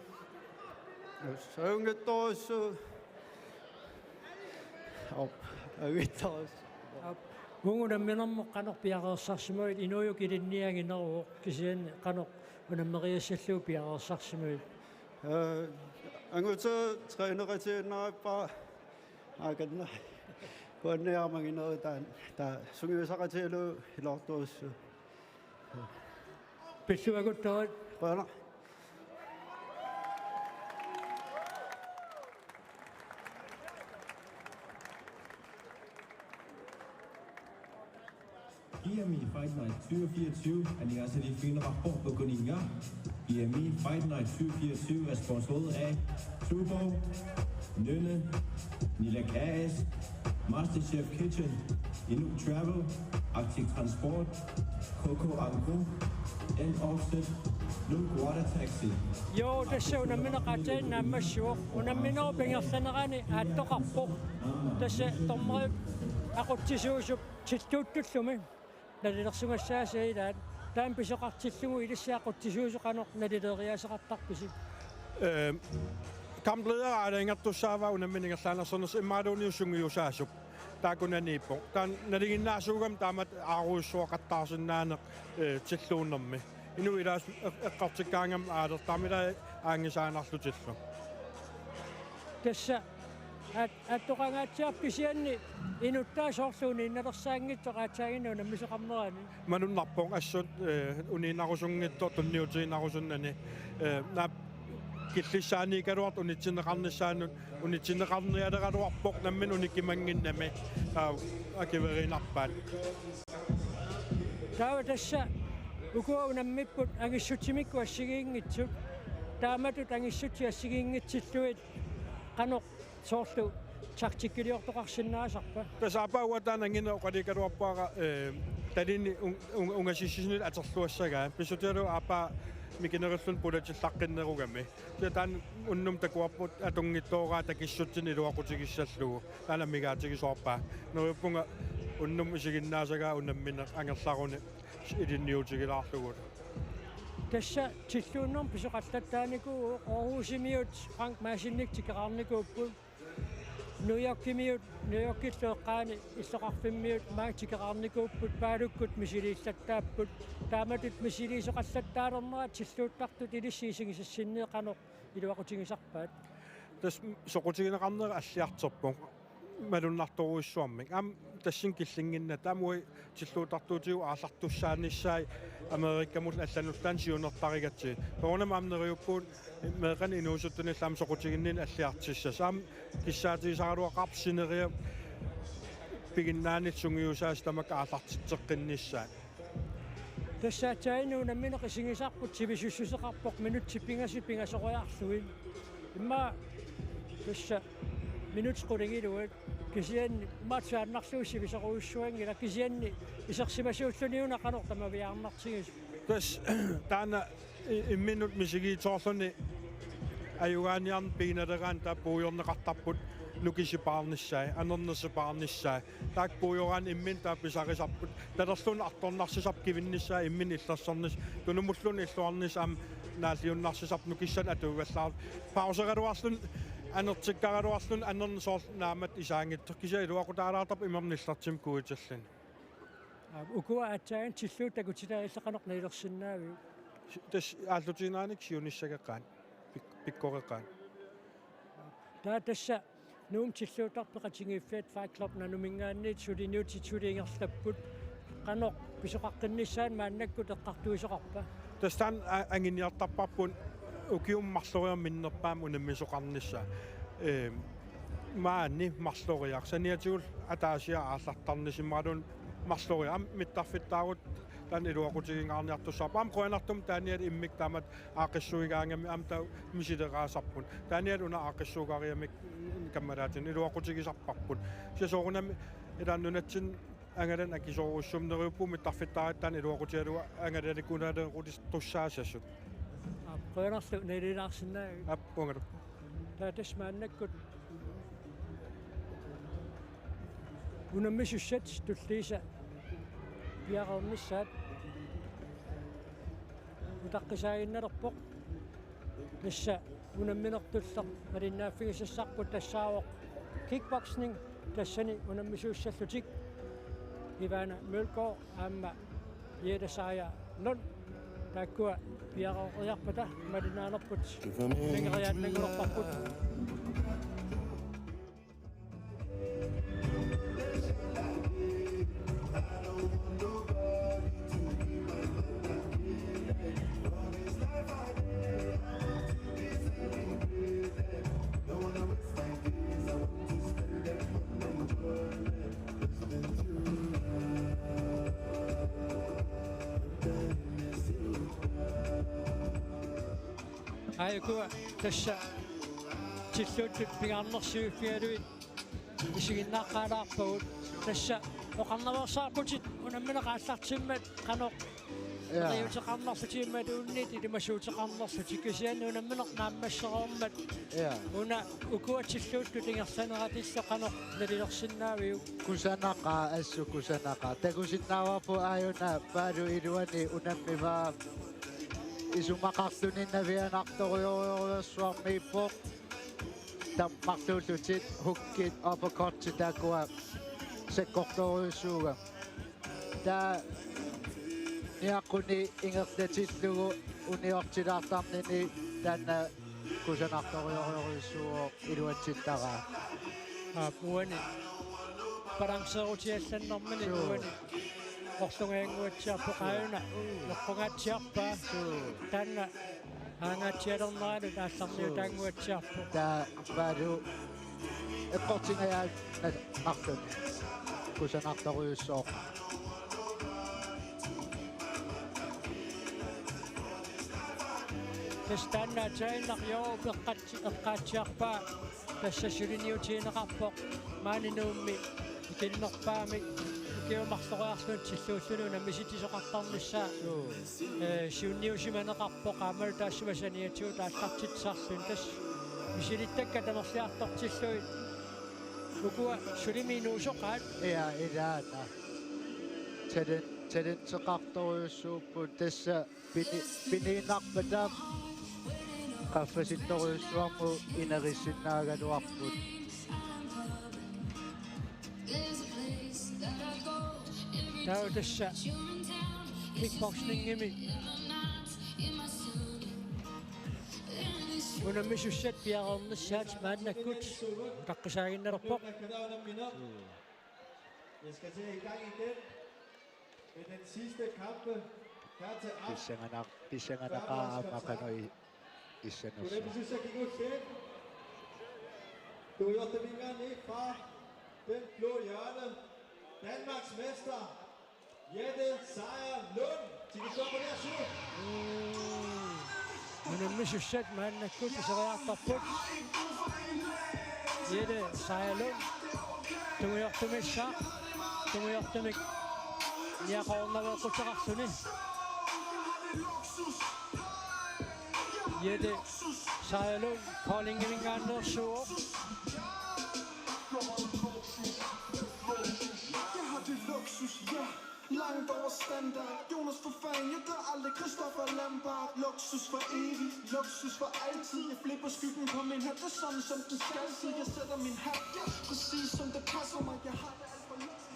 Saunngittorujussuuvoq. Op, avittorus. Op. Uagut unamminermut qanoq piareersarsimavit, Inuujuk ilinniagineruvoq kisianni qanoq unammeriassallugu piareersarsimavit? Eh, angutit træneqatigiinnarpara aakanna. Uanniarmanginerutaan ta sungiusaqatigalugu ilortuussu. Pilluakuttarit. Qujanaq. G M E Fight Night tyve fireogtyve er ning arsaq fiineqarpoq ukuninnga. G M E Fight Night tyve fireogtyve er sponsoreret af Tuborg, Nynne, Nilak A S, Masterchef Kitchen, Inuk Travel, Arctic Transport, Coco Agro, N Offset, Nuuk Water Taxi. Joo, tassa unammineq aatsaat naammassivoq. Unamminerup ingerlanerani aattoqarpoq. Tassa dommerit aqutsisuusup tilluuttullumi nalilersugassaasa ilaat. Taama pisoqartillugu ilissi aqutsisuusoq qanoq nalileriaaseqartarpisi? Ehm, kampleder aalajangertussaavaa unammineq ingerlaanersornersoq imaluunniit sungiusaasup. Taakkunaniippoq. Taanna nalinginnaasuugami taamatut aarujussuaqattaarsinnaaneq, eh, tilluunnermi. Inuit ilaasa eq-, eqqortikkaangami aalertarami ilaa aanngisaannarlutillu. Tassa aat-, aattoqangaatsiarpoq kisianni inuttaaq soorlu uniinnalersaanngitsoq aatsaaginnaq unammisoqarnerani. Malunnarpoq assut, eh, uniinnarusunngitsoq tunniutiinnarusunnani, eh, naap killissaaniikkaluartoq unitsinneqarnissaanut, unitsinneqarnialeraluarpoq nammineq unikimannginnami, taava akueriinnarpaat. Taava tassa ukua unammipput angissutsimikku assigiinngitsut. Taamatut angissutsit assigiinngitsillugit qanoq soorlu taktikkiliortoqarsinnaasarpa? Tassa aappaa uanga taanna angineq oqaluukkaluarpara, eh, talini un-, un-, ungasissinerit atorluassagai. Pissutigalugu aappaa mikinerilluni pulatillaqqinnerugami. Kisianni taanna unnummut takuarput atunngitsooraa takissutsineq iluaqutigissallugu. Taanna amigaatigisoorpaa. Neriuppunga unnummut isiginnaasagaa unammineq angerlaruni ilinniutigilaarlugu. Tassa tilluunnermi pisoqallattaarnikuuvoq, Aarhusimiut Frank Madsenip tikeqarnikuupput. New Yorkimiut, New Yorkillu eqqaani illoqarfimmiut maanga tikeqarnikuupput, Paalukkut misiliillattaapput. Taamatut misiliisoqallattaalernerat tilluuttartut ilissi isigisassinneq qanoq iluaqutigisarpaat? Tassa soqutigineqarnera alliartorpoq. Malunnartorujussuarmik. Aamma tassani killinnginnatta aamma uagut tilluuttartuutigut aallartussaanissaat Amerikamullu allanullu taanna siunertarigatsigit. Soorunami aamma neriuppugut meeqqanik inuusuttunillu aamma soqutiginninneq alliartissasut. Aamma kissaatigisaraluaqaarpoq sineriak piginnaanillu sungiusaasut tamakku aallartitseqqinnissaat. Tassa aatsaannguaq unammineq isigisarput sivisussuseqarpoq minutsit pingasut pingasoriarlugit. Immaqa tassa minutsit qulingiluat kisianni immaqa tusaannarlugu sivisoorujussuanngilaq kisianni isersimasuulluni una qanoq tamaviaarnartigisoq. Tassa taanna i-, imminut misigisoorluni ajugaaniarneq piginaleraanni taava puigorneqartarput nukissipaarnissaat, anernersipaarnissaat. Taakku puigoraanni imminut taava pisarisarput. Talerluunniit artornarsisarput kivinnissaat imminut illersornissaq. Tunumulluunniit illuarnissaq aamma naalliunnarsisarput nukissanik atuivallaar. Pauseraluarluni, anertikkaraluarluni, anerneq soorlu naammattoq isaanngitsoq. Kisianni iluaqutaalaartarpoq imermik nillertimik kuitilluni. Aa, ukua aatsaat tilluuttoq takutilaarlugu qanoq nalilersinnaaviuk? Si-, tassa aallutinaanik siunissageqqaat, pik-, pikkoreqqaat. Taava tassa Nuummut tilluuttartut peqatigiiffiat Fight Club Nanuminngaanniit suliniutit suli ingerlapput. Qanoq pisoqaqqinnissaanut maannakkut eqqartuisoqarpa? Tassa taanna a-, anguniartarparput ukiumut marloriarluni minnerpaamik unammisoqarnissaa. Ehm, maani marloriarluni saniatigullu ataasiarluni aallartarnissaq imaluunniit marloriarluni aamma mittarfittaarutta taanna iluaqutigingaarniartussaavoq. Aamma qujanartumik taanialu immikkut taamatut aaqqissuigaangamik aamma taava misileraasarput. Taanialu una aaqqissuugarigamik kammalaatinik iluaqutigisarparput. Kisianni soorunami ilaanni nunatsinni angalanut akisoorujussuarmik neriuppunga mittarfittaarutta taanna iluaqutigalugu angalalikunalerulisartussaassasut. Aap, qujanarlu nalilaarsinnaagavit. Aap, uangalu. Taava tassa maannakkut unammisussat tulliisa piareernissaat utaqqisaaginnalerpoq. Tassa unamminertulleq malinnaaffigisassarput tassaavoq kickboxing, tassani unammisuussallutik Ivana Mølgaard aamma Jette Sejer Lund. Taakkua piareeriarpata malinnaanerput nangeriaannanngorparput. Aajukua tassa tilluuttut pingaarnersiuiffigalugit isiginnaaqqaalaarpagut. Tassa oqarnaveersaarputit unammineq aallartimmat qanoq, ja, neriuteqarnerlutigimmat uunniit ilimasuuteqarnerlutik, kisianni unammineq naammassereermat. Ja. Una ukua tilluuttut ingerlaneratillu qanoq nalilersinnaaviuk? Kusanaqaaq, assut kusanaqaaq. Takusinnaavarput aajuna Paalu iluani unammivaa isumaqarluni navianartorujorujussuarmiippoq. Tammarluullutik hookit uppercutsit taakkua sakkortoorujussuugamik. Taava niaqquni ingerlatillugu uniortilaartarnini taanna kusanartorujorujussuuvoq iluatsittaraa. Aap, uani balanceerutiallannermini. Suu. Uani orlungajannguatsiarpoq, aajuna. Uu. Noqqungaatsiarpaa. Suu. Taanna aangaatsialerneranut aallarniutaannguatsiarpoq. Taava Paalu eqqortingajaannarluni. Kusanartorujussuuvoq. Tassa taanna aatsaannaq Joop eqqaat-, eqqaatsiarpaa. Tassa suliniutigineqarpoq maani Nuummi ikinnerpaamik ukiut marloriarlugit tilluulluni unammisitsisoqartarnissaa. Suu. Ee, siunniusimaneqarpoq aammalu taassuma saniatigut aallartitsisarluni. Tassa misilittakkat tamerliartortillugit ukua sulimi inuusoqaat. Ja, ilaana. Talent-, talenteqartorujussuupput tassa pini-, piniinnarpata qaffasittorujussuarmut inerisinnaagaluarput. Taava tassa kickboxingimi unammisussat piareernissaat maannakkut utaqqisaaginnalerpoq. Vi skal til i gang igen med den sidste kampe her til aften. Pissanganaq-, pissanganaqaaq aamma qanoq i-, issanersoq. Tunniussaqarpugut. Tunniussaqarpugut fra den blå hjørne, Danmarks mester, Jette Sejer Lund. Til de blå på deres side. Unammisussat maannakkut iseriartorput. Jette Sejer Lund. Tungujortumik, tungujortumik niaqornaveeqquteqarluni. Jette Sejer Lund, Koldingiminngaanneersuuvoq. Jeg har det luksus, ja. Langt over standard. Jonas, for fanden, jeg dør aldrig. Christoffer Lambert. Luksus for evigt, luksus for altid. Jeg flipper skyggen på min hat, det er sådan, som den skal se. Jeg sætter min hat, ja, præcis som det passer mig. Jeg har det alt for luksus.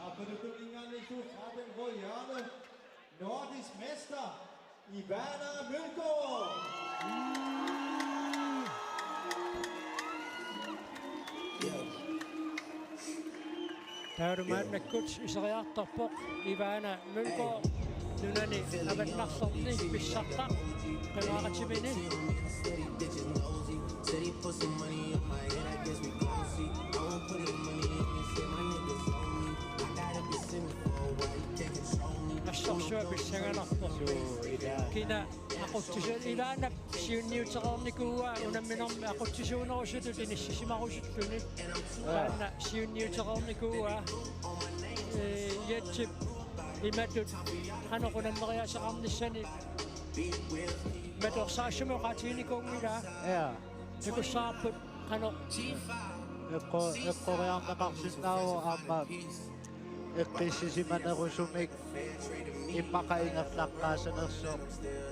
Aappalutuminngaanniillu fra den røde hjørne, nordisk mester, Ivana Mølgaard. Taava maannakkut iseriartorpoq Ivana Mølgaard, nunani avannarlerni pissartaq qimaaqatimini. Assorsuaq pissanganarpoq. Kina aqutsisu-, ilaanna siunniutereernikuuaa unamminermi aqutsisuunerusutut inissisimarusulluni. Taanna siunniutereernikuuaa, ee, Jettep imatut qanoq unammeriaaseqarnissani imatut orsaassumik oqaatiginikuunngilaa. Ja. Takussavarput qanoq eqqo-, eqqoriarneqarsinnaavoq aamma eqqissisimanerusumik immaqa ingerlaqqaassanersoq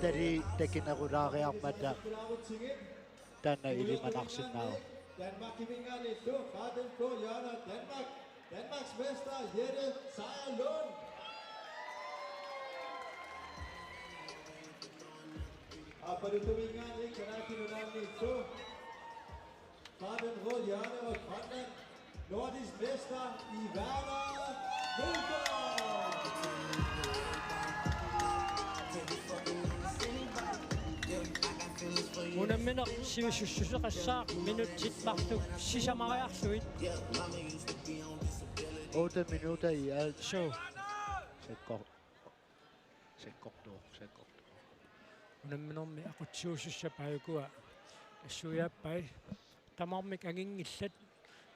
talii takinerulaariarmata taanna ilimanarsinnaavoq. Danmarkimingaanniillu fra den blå hjørne, Danmark, Danmarks mester Jette Sejer Lund. Aappalutuminngaanniit Kalaallit Nunaanniillu fra den røde hjørne, Grønland, nordisk mester Ivana Mølgaard. Unammineq sivisussuseqassaaq minutsit marluk sisamariarlugit. Otte minutter i alt. Så. Sakkor-, sakkortuuvoq, sakkortuuvoq. Unamminermi aqutsisuussappat ukua nassuiaappai. Tamarmik anginngillat.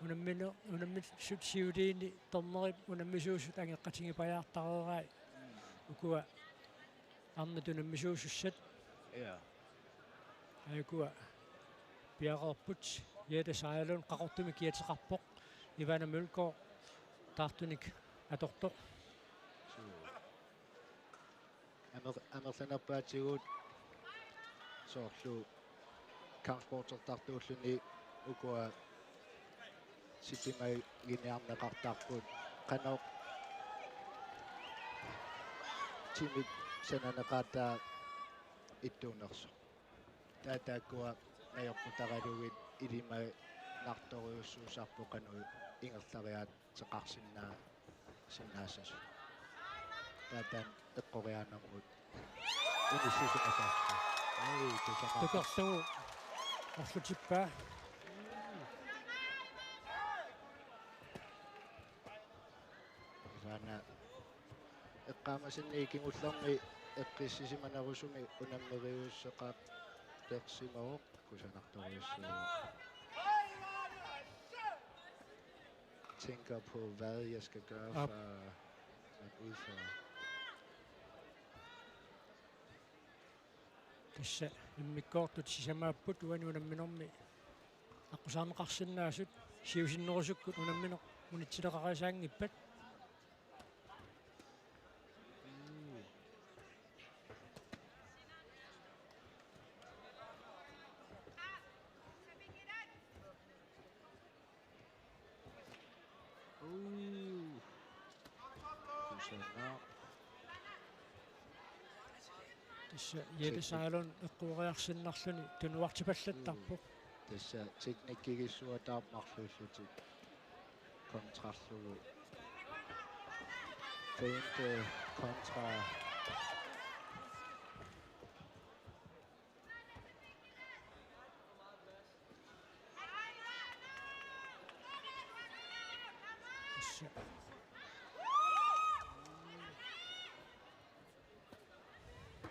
Unammine-, unammissut siuliini tornerip unammisuusut angeqatigipajaartareerai. Ukua arnat unammisuusussat. Ja. Ukua piareerput. Jette Sejlund qaqortumik kiateqarpoq. Ivana Mølgaard taartunik atortoq. Suu. Amer-, amerlanerpaatigut soorlu kampsportertartuulluni ukua sitimaginiarneqartarput. Qanoq timip sananeqaataa ittuunersoq. Taava taakkua najorputaralugit ilimanartorujussuusarput qanoq ingerlariaat- -teqarsinnaa-, -sinnaassasoq. Taava taanna eqqoriaanermut inissisimasarsi. Ai, tusama. Tukersugu orlutippaa. Ivana eqqaamasannik kingullermi eqqissisimanerusumik unammeriusseqartersimavoq, kusanartorujussuuvoq. Tænker på, hvad jeg skal gøre for at udfordre. Tassa immikkoortut sisamaapput uani unamminermi aqqusaarneqarsinnaasut. Siusinnerusukkut unammineq unitsileqariasaanngippat. Uu. Kusanaq. Tassa Jette Sejlund eqquoriarsinnarluni tunuartipallattarpoq. Tassa teknikkigissuataarpoq marluullutik kontrarlugu. Finte kontra. Tassa.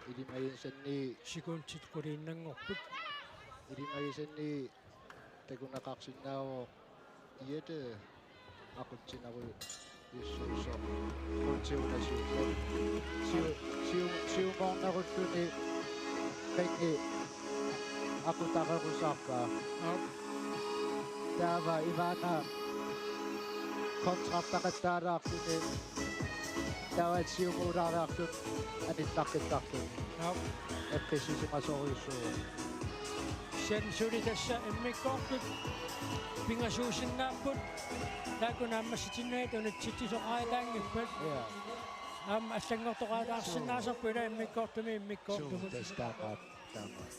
Ilimagisanni. Sekundit quliinnanngorput. Ilimagisanni takuneqarsinnaavoq Jette aqutsinerujussuusoq. Qutsiunasuusoq. Siu-, siu-, siumoornerulluni ringi aqutarerusaarpaa. Aap. Taava Ivana kontrartaqattaalaarluni. Taava siumuulaariarluni anittaqqittarluni. Aap. Eqqissisimasorujussuuvoq. Kisianni suli tassa immikkoortut pingasuusinnaapput. Taakku naammassitinnagit unitsitsisoqaataanngippat. Ja. Aamma allanngortoqaataarsinnaasarput ila immikkoortumi immikkoortumut. Suu, tassa taamaat. Taamaat.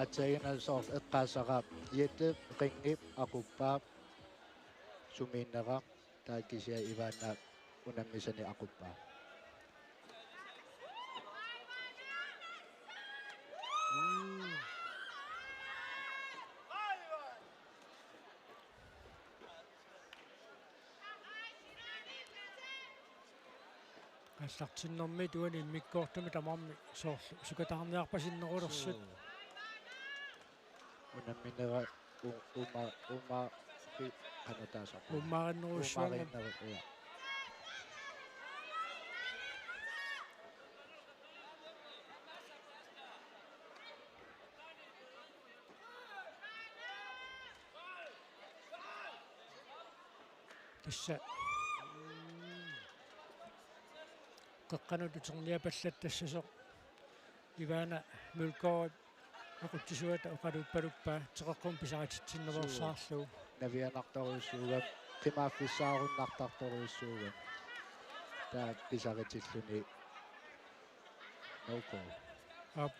Aatsaannguaq soorlu eqqaassavara Jette ringip aquppaa sumiinnera. Taava kisianni Ivana unammisani aquppaa. Aallartinnermi tuani immikkoortumi tamarmik soorlu sukataarniarpasinnerulersut. Suu. Unamminera u-, uma-, uma-, ri-, qanoq taasarpa? Uummarinnerujussuanngam. Uummarinneru-, ja. Tassa. Qeqqanut uterniapallattaassasoq. Ivana Mølgaard aqutsisuata oqaluuppaluppaa teqeqqummik pisarititsinnerusaarlugu. Suu. Navianartorujussuugami, qimaaffissaarunnartartorujussuugami. Taava pisaritilluni. No goal. Aap.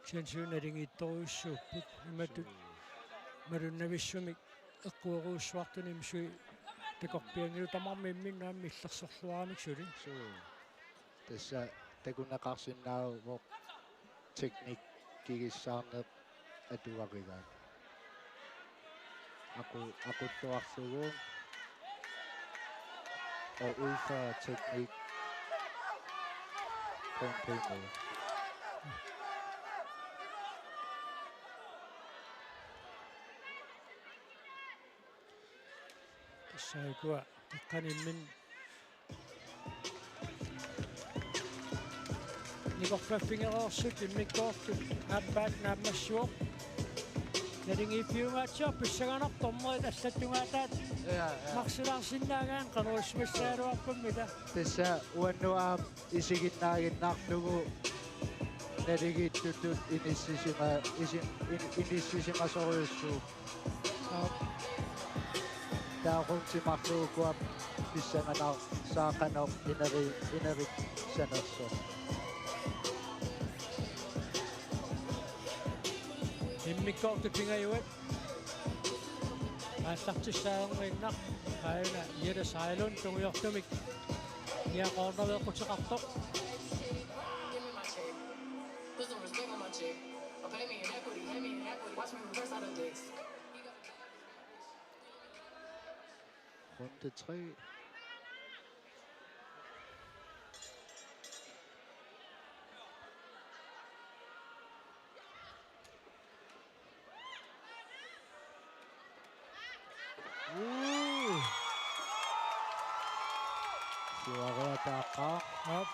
Sansuun naligiittorujussuupput. Imatut malunnavissumik eqquerujussuartunimi sui takorpianngilaq, tamarmik imminnut aamma illersorluaramik suli. Suu. Tassa takuneqarsinnaavoq teknikkigissaarneq atugarigaat. Aku-, aqulluarlugu og udføre teknik på en pæn måde. Tassa ukua taqqanimmin nikorfaffigereersut immikkoortut aappaat naammassivoq. Naligiiffiungaatsiarput pissanganartoq dommeri allattugaataat. Ja, ja. Marsilaarsinnaagaanni qanoq ilisimagaluarpammita. Tassa uannut aamma isiginnaaginnarlugu naligiittutut inissisima-, isi-, in-, inissisimasorujussuuvoq. Taava rundi marluk ukua pissanganarsaat qanoq ineri-, inerissanersoq. Immikkoortut pingajuat aallartissaajunngilaq. Aajuna Jette Sejlund tungujortumik niaqornaveeqquteqartoq. Put some respect on my chick. Or pay me in equity, pay me in equity. Watch me reverse out of dicks. Runde tre. Uu. Siuariataaqaaq. Aap.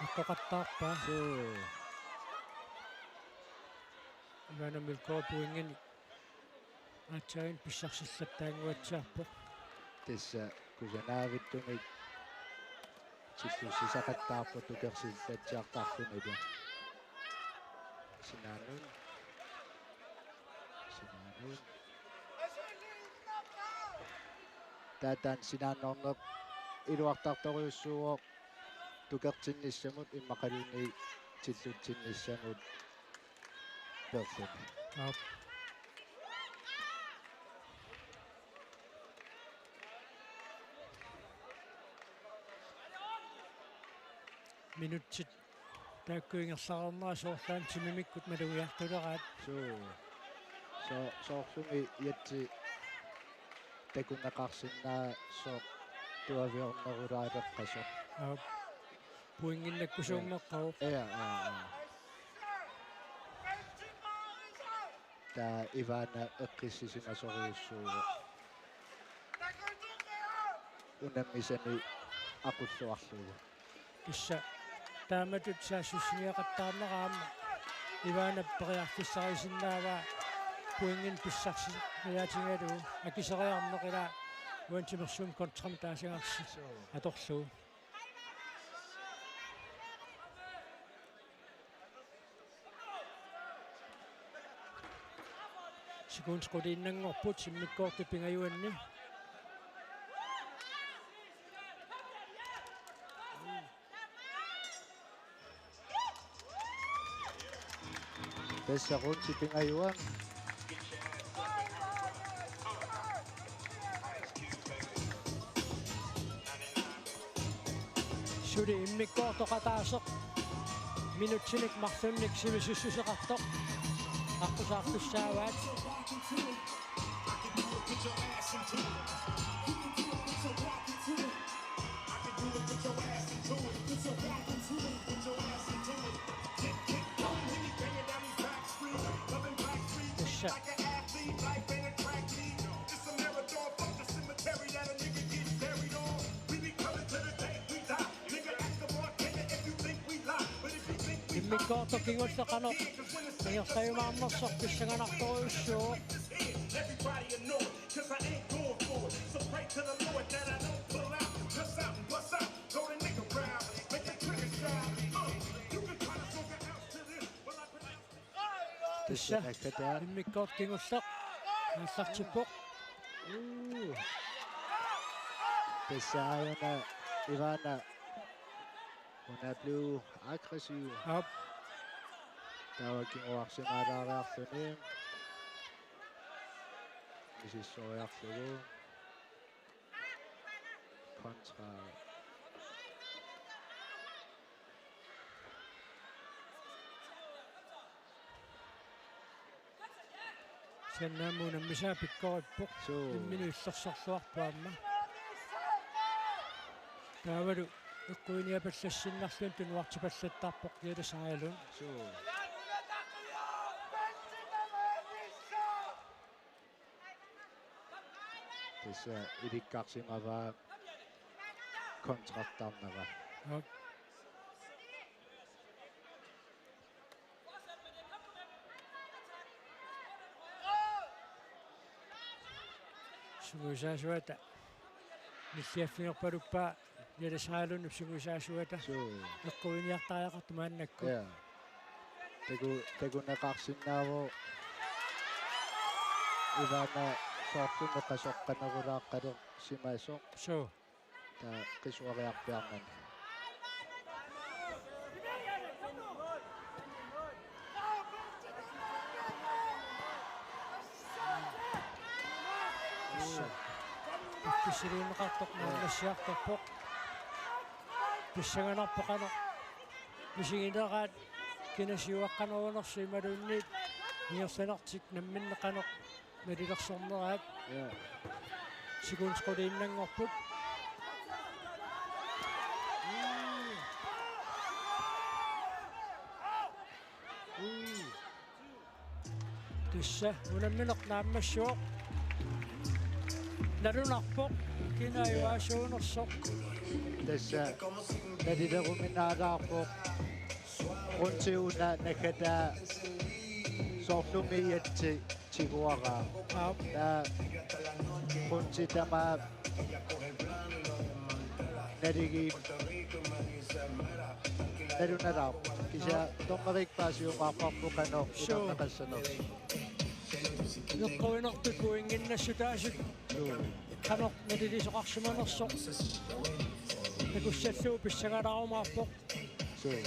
Iqqoqattaarpaa. Suu. Ivana Mølgaard pointinik aatsaat pissarsillattaannguatsiarpoq. Tassa kusanavittumik tillussisaqattaarpoq tukersillatsiartarlunilu. Sinaanut. Sinaanut. Taava taanna sinaannerneq iluartartorujussuuvoq tukertinnissamut immaqaluunniit tillutsinnissamut peerluni. Aap. Minutsit taakku ingerlareernerat soorlu aamma timimikkut malugiartuleraat. Suu. So-, soorlumi Jette takuneqarsinnaasoq tuaviornerulaaleqqasoq. Aap. Pointinnakkusuummeqqavoq. Ja, ja, ja. Taava Ivana eqqissisimasorujussuuvoq. Unammisani aqulluarlugu. Tassa taamatut saassussiniaqattaarnera aamma Ivana periarfissarisinnaavaa pointinik pissarsiniaatigalugu akiseriarneq, ilaa uani timersuumik kontramik taasagarsi atorlugu. Sekundit quliinnanngorput immikkoortut pingajuanni. Tassa rundi pingajuat. Suli immikkoortoq ataaseq minutsinik marlunnik sivisissuseqartoq aqqusaartussaavaat. Tassa. Immikkoortoq kingulleq qanoq ingerlajumaarnersoq pissanganartorujussuuvoq. Tassa. Tassa nakkataa. Immikkoortoq kingulleq aallartippoq. Uu. Tassa aajuna Ivana Ina blev aggressiv. Op. Taava kinguarsimaalaariarluni. Misissoriarlugu. Kontra. Sannaamut unammisaa pikkorippoq. Suu. Imminut illersorluarpoq aamma. Taavalu eqquiniapallassinnarluni tunuartipallattarpoq Jette Sejlund. Suu. Tassa ilikkarsimavaa kontrartarnera. Op. Sungiusaasuata. Nilliaffigerpaluppaa Jette Sejlund sungiusaasuata. Suu. Eqquiniartariaqartoq maannakkut. Ja. Taku-, takuneqarsinnaavoq. Ilaana soorlu neqasoqqanerulaartalersimasoq. Suu. Taava qisuariarpiarnani. Pissiliunneqartoq naammassiartorpoq. Pissanganarpoq qanoq misigineraat, kina siuaqqanerunersoq imaluunniit ingerlanertik namminneq qanoq nalilersorneraat. Ja. Sekundit quliinnanngorput. Mm. Mm. Tassa unammineq naammassivoq. Nalunarpoq kina ivaasuunersoq. Tassa nalileruminaalaarpoq. Runti una naggataa soorlumi Jette tiguaraa. Aap. Taava runti tamaat naligi- Nalunalaarpoq. Kisianni dommerit paasiumaarparput qanoq ilerneqassanersoq. Eqquinertut pointinnassutaasut. Suu. Qanoq nalilisoqarsimanersoq. Takussallugu pissangalaarumaarpoq. Suu.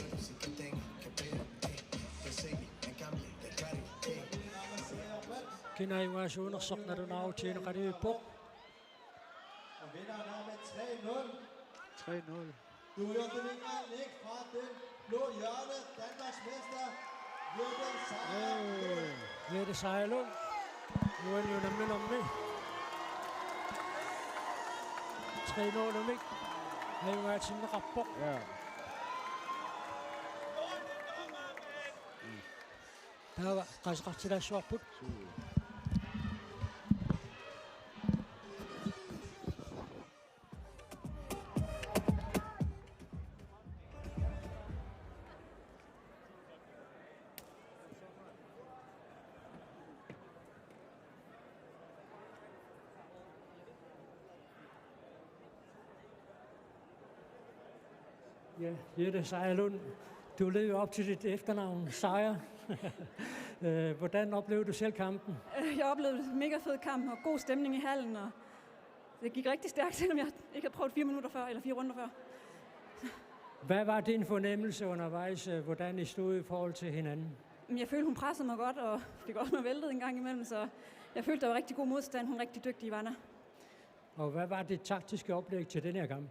Kina ivaasuunersoq nalunaarutigineqalivippoq. Og vinderen er med tre nul. Tre nul. Du hørte det, Nick, fra den blå hjørne, Danmarks mester, Jørgen Sejlund. Jette Sejlund. Uani unamminermi. Tre nul-imik. Ajugaatinneqarpoq. Ja. Taava qaaseqartilaassavarput. Ja, Jette Sejlund, du levede op til dit efternavn, Sejr. Øh, hvordan oplevede du selv kampen? Øh, jeg oplevede en mega fed kamp og god stemning i hallen, og det gik rigtig stærkt, selvom jeg ikke havde prøvet fire minutter før, eller fire runder før. Hvad var din fornemmelse undervejs, øh, hvordan I stod i forhold til hinanden? Men jeg følte, hun pressede mig godt, og fik også mig væltet en gang imellem, så jeg følte, der var rigtig god modstand. Hun er rigtig dygtig, Ivana. Og hvad var dit taktiske oplæg til den her kamp?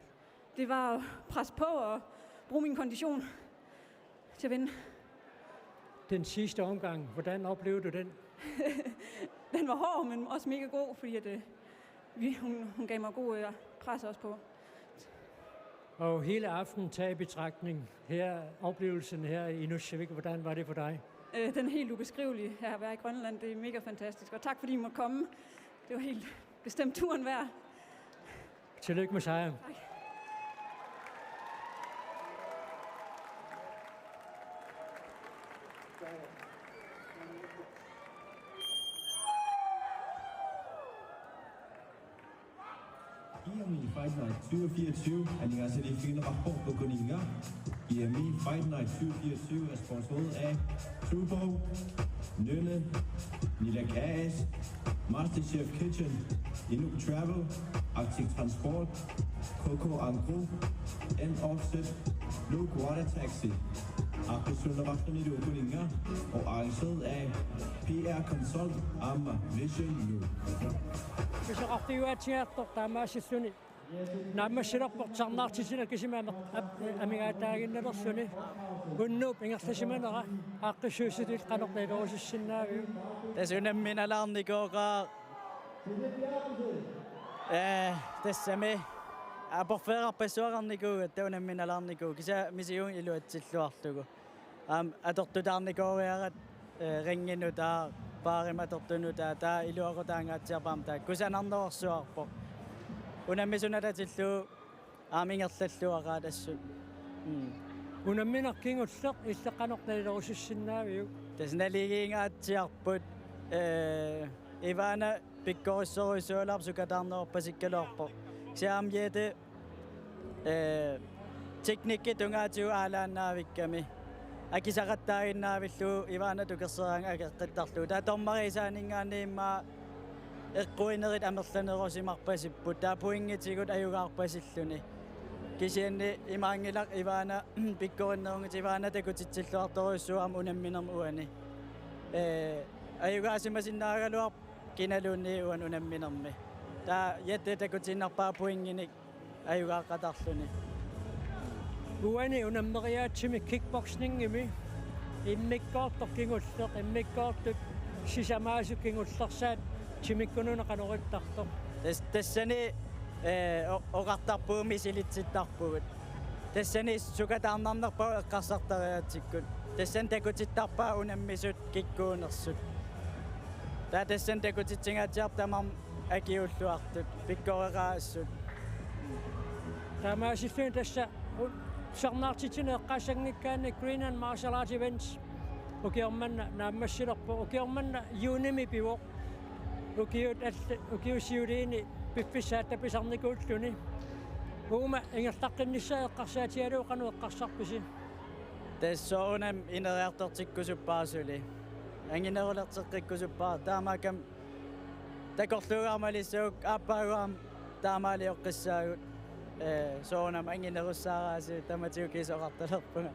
Det var at presse på og bruge min kondition til at vinde. Den sidste omgang, hvordan oplevede du den? Den var hård, men også mega god, fordi at, øh, vi, hun, hun gav mig god, øh, pres også på. Og hele aftenen taget i betragtning, her, oplevelsen her i Nuussuaq, hvordan var det for dig? Øh, den er helt ubeskrivelig her at være i Grønland. Det er mega fantastisk, og tak fordi I måtte komme. Det var helt bestemt turen værd. Tillykke med sejren. Tak. G M E Fight Night tyve fireogtyve er ningen aseqarpoq ukuninnga. G M E Fight Night tyve fireogtyve er sponsoreret af Trueborg, Nynne, Nila K A S, Masterchef Kitchen, Inuk Travel, Arctic Transport, K K Angro, M Offset, Luke Water Taxi. Aaqqissuunneqarlunilu ukuninnga og arrangeret af P R Consult aamma Vision Nu. Pisoqarfigiuaatsiartoq taamaasilluni naammassilerpoq tusarnaartitsinera kisimi ameq-, ap-, amigaataaginnalerluni. Unnuup ingerlasimanera aaqqissuussitut qanoq nalilerusussinnaaviuk? Tassa unamminalaarnikooqaaq. Ee, tassami aporfeerarpassuaqarnikuugatta unamminalaarnikuuvoq, kisianni misigunik iluatsilluarlugu. Aamma atortutaarnikooriaratta, ee, ringinut taava baarimut atortunut taava, taava iluaqutaangaatsiarpoq aamma taava kusanarnerorsuarpoq. Unammisut nalatillugu aamma ingerlalluaqaat assut. Mm. Unammineq kingulleq illit qanoq nalilerusussinnaaviuk? Tassa naligiingaatsiarput, ee, Ivana pikkorissorujussuugaluarpoq, sukataarnerorpasikkaluarpoq. Kisianni aamma Jette, ee, teknikki tungaatigut aalaannaavikkami akisaqattaaginnaavillugu Ivana tukerseraangat akeqqittarlugu. Taava dommeriisaaninngaanniit immaqa eqquinerit amerlanerusimarpasipput. Taava pointitigut ajugaarpasilluni. Kisianni imaanngilaq Ivana pikkorinnerunngitsoq, Ivana takutitsilluartorujussuuvoq aamma unamminermi uani. Ee, ajugaasimasinnaagaluarpoq kinaluunniit uani unamminermi. Taava Jette takutiinnarpaa pointinik ajugaaqatarluni. Uani unammeriaatsimi kickboxingimi immikkoortoq kingulleq, immikkoortut sisamaasut kingullersaat timikkununa qanoq ittartoq? Tas-, tassani, ee, o-, oqartarpugut misilitsittarpugut. Tassani sukataarnarnerpaavoq eqqarsartariaatsikkut. Tassani takutittarpaat unammisut kikkuunersut. Taava tassani takutitsingaatsiarput tamarmik akiuulluartut, pikkoreqaassut. Taamaasilluni tassa u-, tusarnaartitsineq eqqaassanngikkaanni Greenland Martial Arts Events ukioq manna naammassilerpoq, ukioq manna juunimi pivoq. Ukiut all-, ukiut siuliini piffissaq aatsaat pisarnikuulluni. Uuma ingerlaqqinnissaa eqqarsaatigalugu qanoq eqqarsarpisi? Tassa soorunami ineriartortikkusuppara suli. Anginerulerteqqikkusuppara. Taamaakkami takorluugaarmalissagukkit aappaagu aamma taamaalioqqissaagut. Ee, soorunami anginerussaaraasi tamatigut kiisa oqartalerpunga.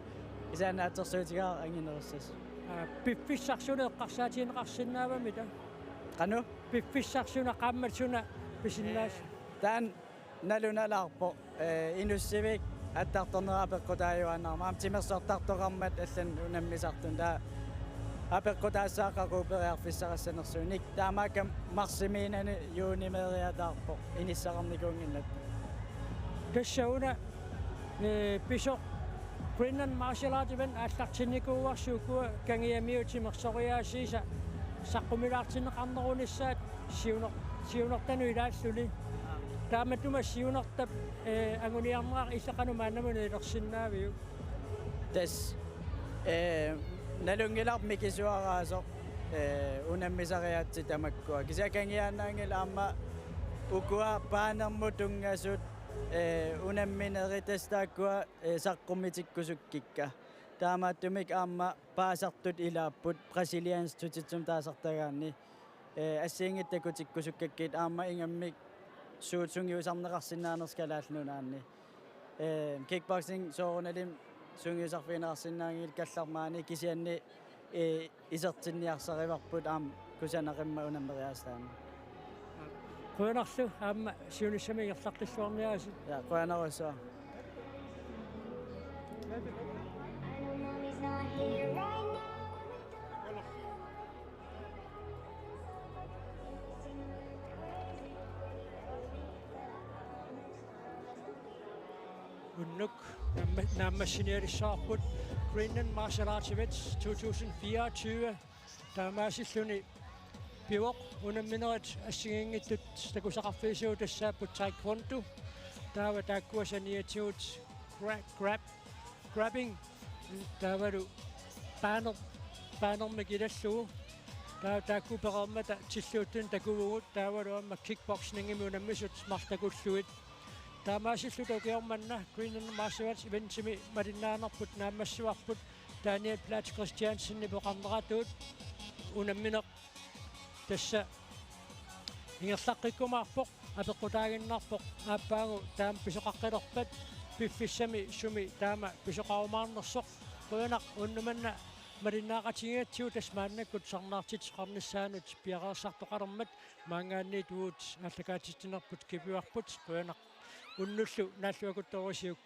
Kisianni naatsorsuutigaara anginerussasut. Aa, piffissaq suli eqqarsaatigineqarsinnaavamita? Qanoq? Piffissaq suna, qaammat suna pisinnaas-? Ee, taanna nalunalaarpoq, ee, Inussivik attartornera apeqqutaajuaannarmat, aamma timersortartoqarmat allanut unammisartunut, taava apeqqutaassaaq qaqugu periarfissaqassanersuunik. Taamaakkami marsimiinnani juunimeeriataarpoq inissaqarnikuunnginnatta. Tassa una, ee, pisoq Greenland Martial Arts Event aallartinnikuuarsi ukua kangiamiut timersoriaasiisa saqqummilaartinneqarnerunissaat siuner-, siunertanut ilaalluni. Taamaattumik siunertap, ee, anguniarneqarneq illit qanoq maannamut nalilersinnaaviuk? Tassa, ee, nalunngilarput mikisuaraasoq, ee, unammisariaatsit tamakkua. Kisianni kangiaannaanngilaq aamma ukua baanermut tunngasut, ee, unamminerit tassa taakkua, ee, saqqummitikkusukkikka. Taamaattumik aamma paasartut ilaapput brasiliansk jiu-jitsumik taasartagaanni. Ee, assigiinngitsut takutikkusukkakkit aamma ingammik suut sungiusarneqarsinnaanersut Kalaallit Nunaanni. Ee, kickboxing soorunalimi sungiusarfigineqarsinnaanngilaq kallarmaani, kisianni, ee, isertinniarsarivarput aamma kusanaqimmat unammeriaaseq taanna. Qujanarlu aamma siunissami ingerlaqqilluarniarisi. Ja, qujanarsuaq. Unnuk naamma-, naammassinialissavarput Greenland Martial Arts Events to tusind fireogtyve. Taamaasilluni pivoq unamminerit assigiinngitsut takusaqarfigisavut tassaapput taekwondo. Taava taakkua saniatigut gra-, grab-, grappling. Taavalu baaner-, baanermik ilallugu. Taava taakku pereermata tilluuttunik takuvugut. Taavalu aamma kickboxingimi unammisut marluk takullugit. Taamaasilluta ukioq manna Greenland Martial Arts Eventimi malinnaanerput naammassivarput Daniel Blatt Christiansenip oqarneratut unammineq tassa ingerlaqqikkumaarpoq. apeqqutaaginnarpoq aappaagu taama pisoqaqqilerpat piffissami sumi taama pisoqarumaarnersoq. Qujanaq unnuk manna malinnaaqatigigatsigu tassa maannakkut sarnaartitseqarnissaanut piareersartoqalermat maanngaanniit uagut aallakaatitsinerput kipivarput qujanaq unnullu naalluakuttorusiuk.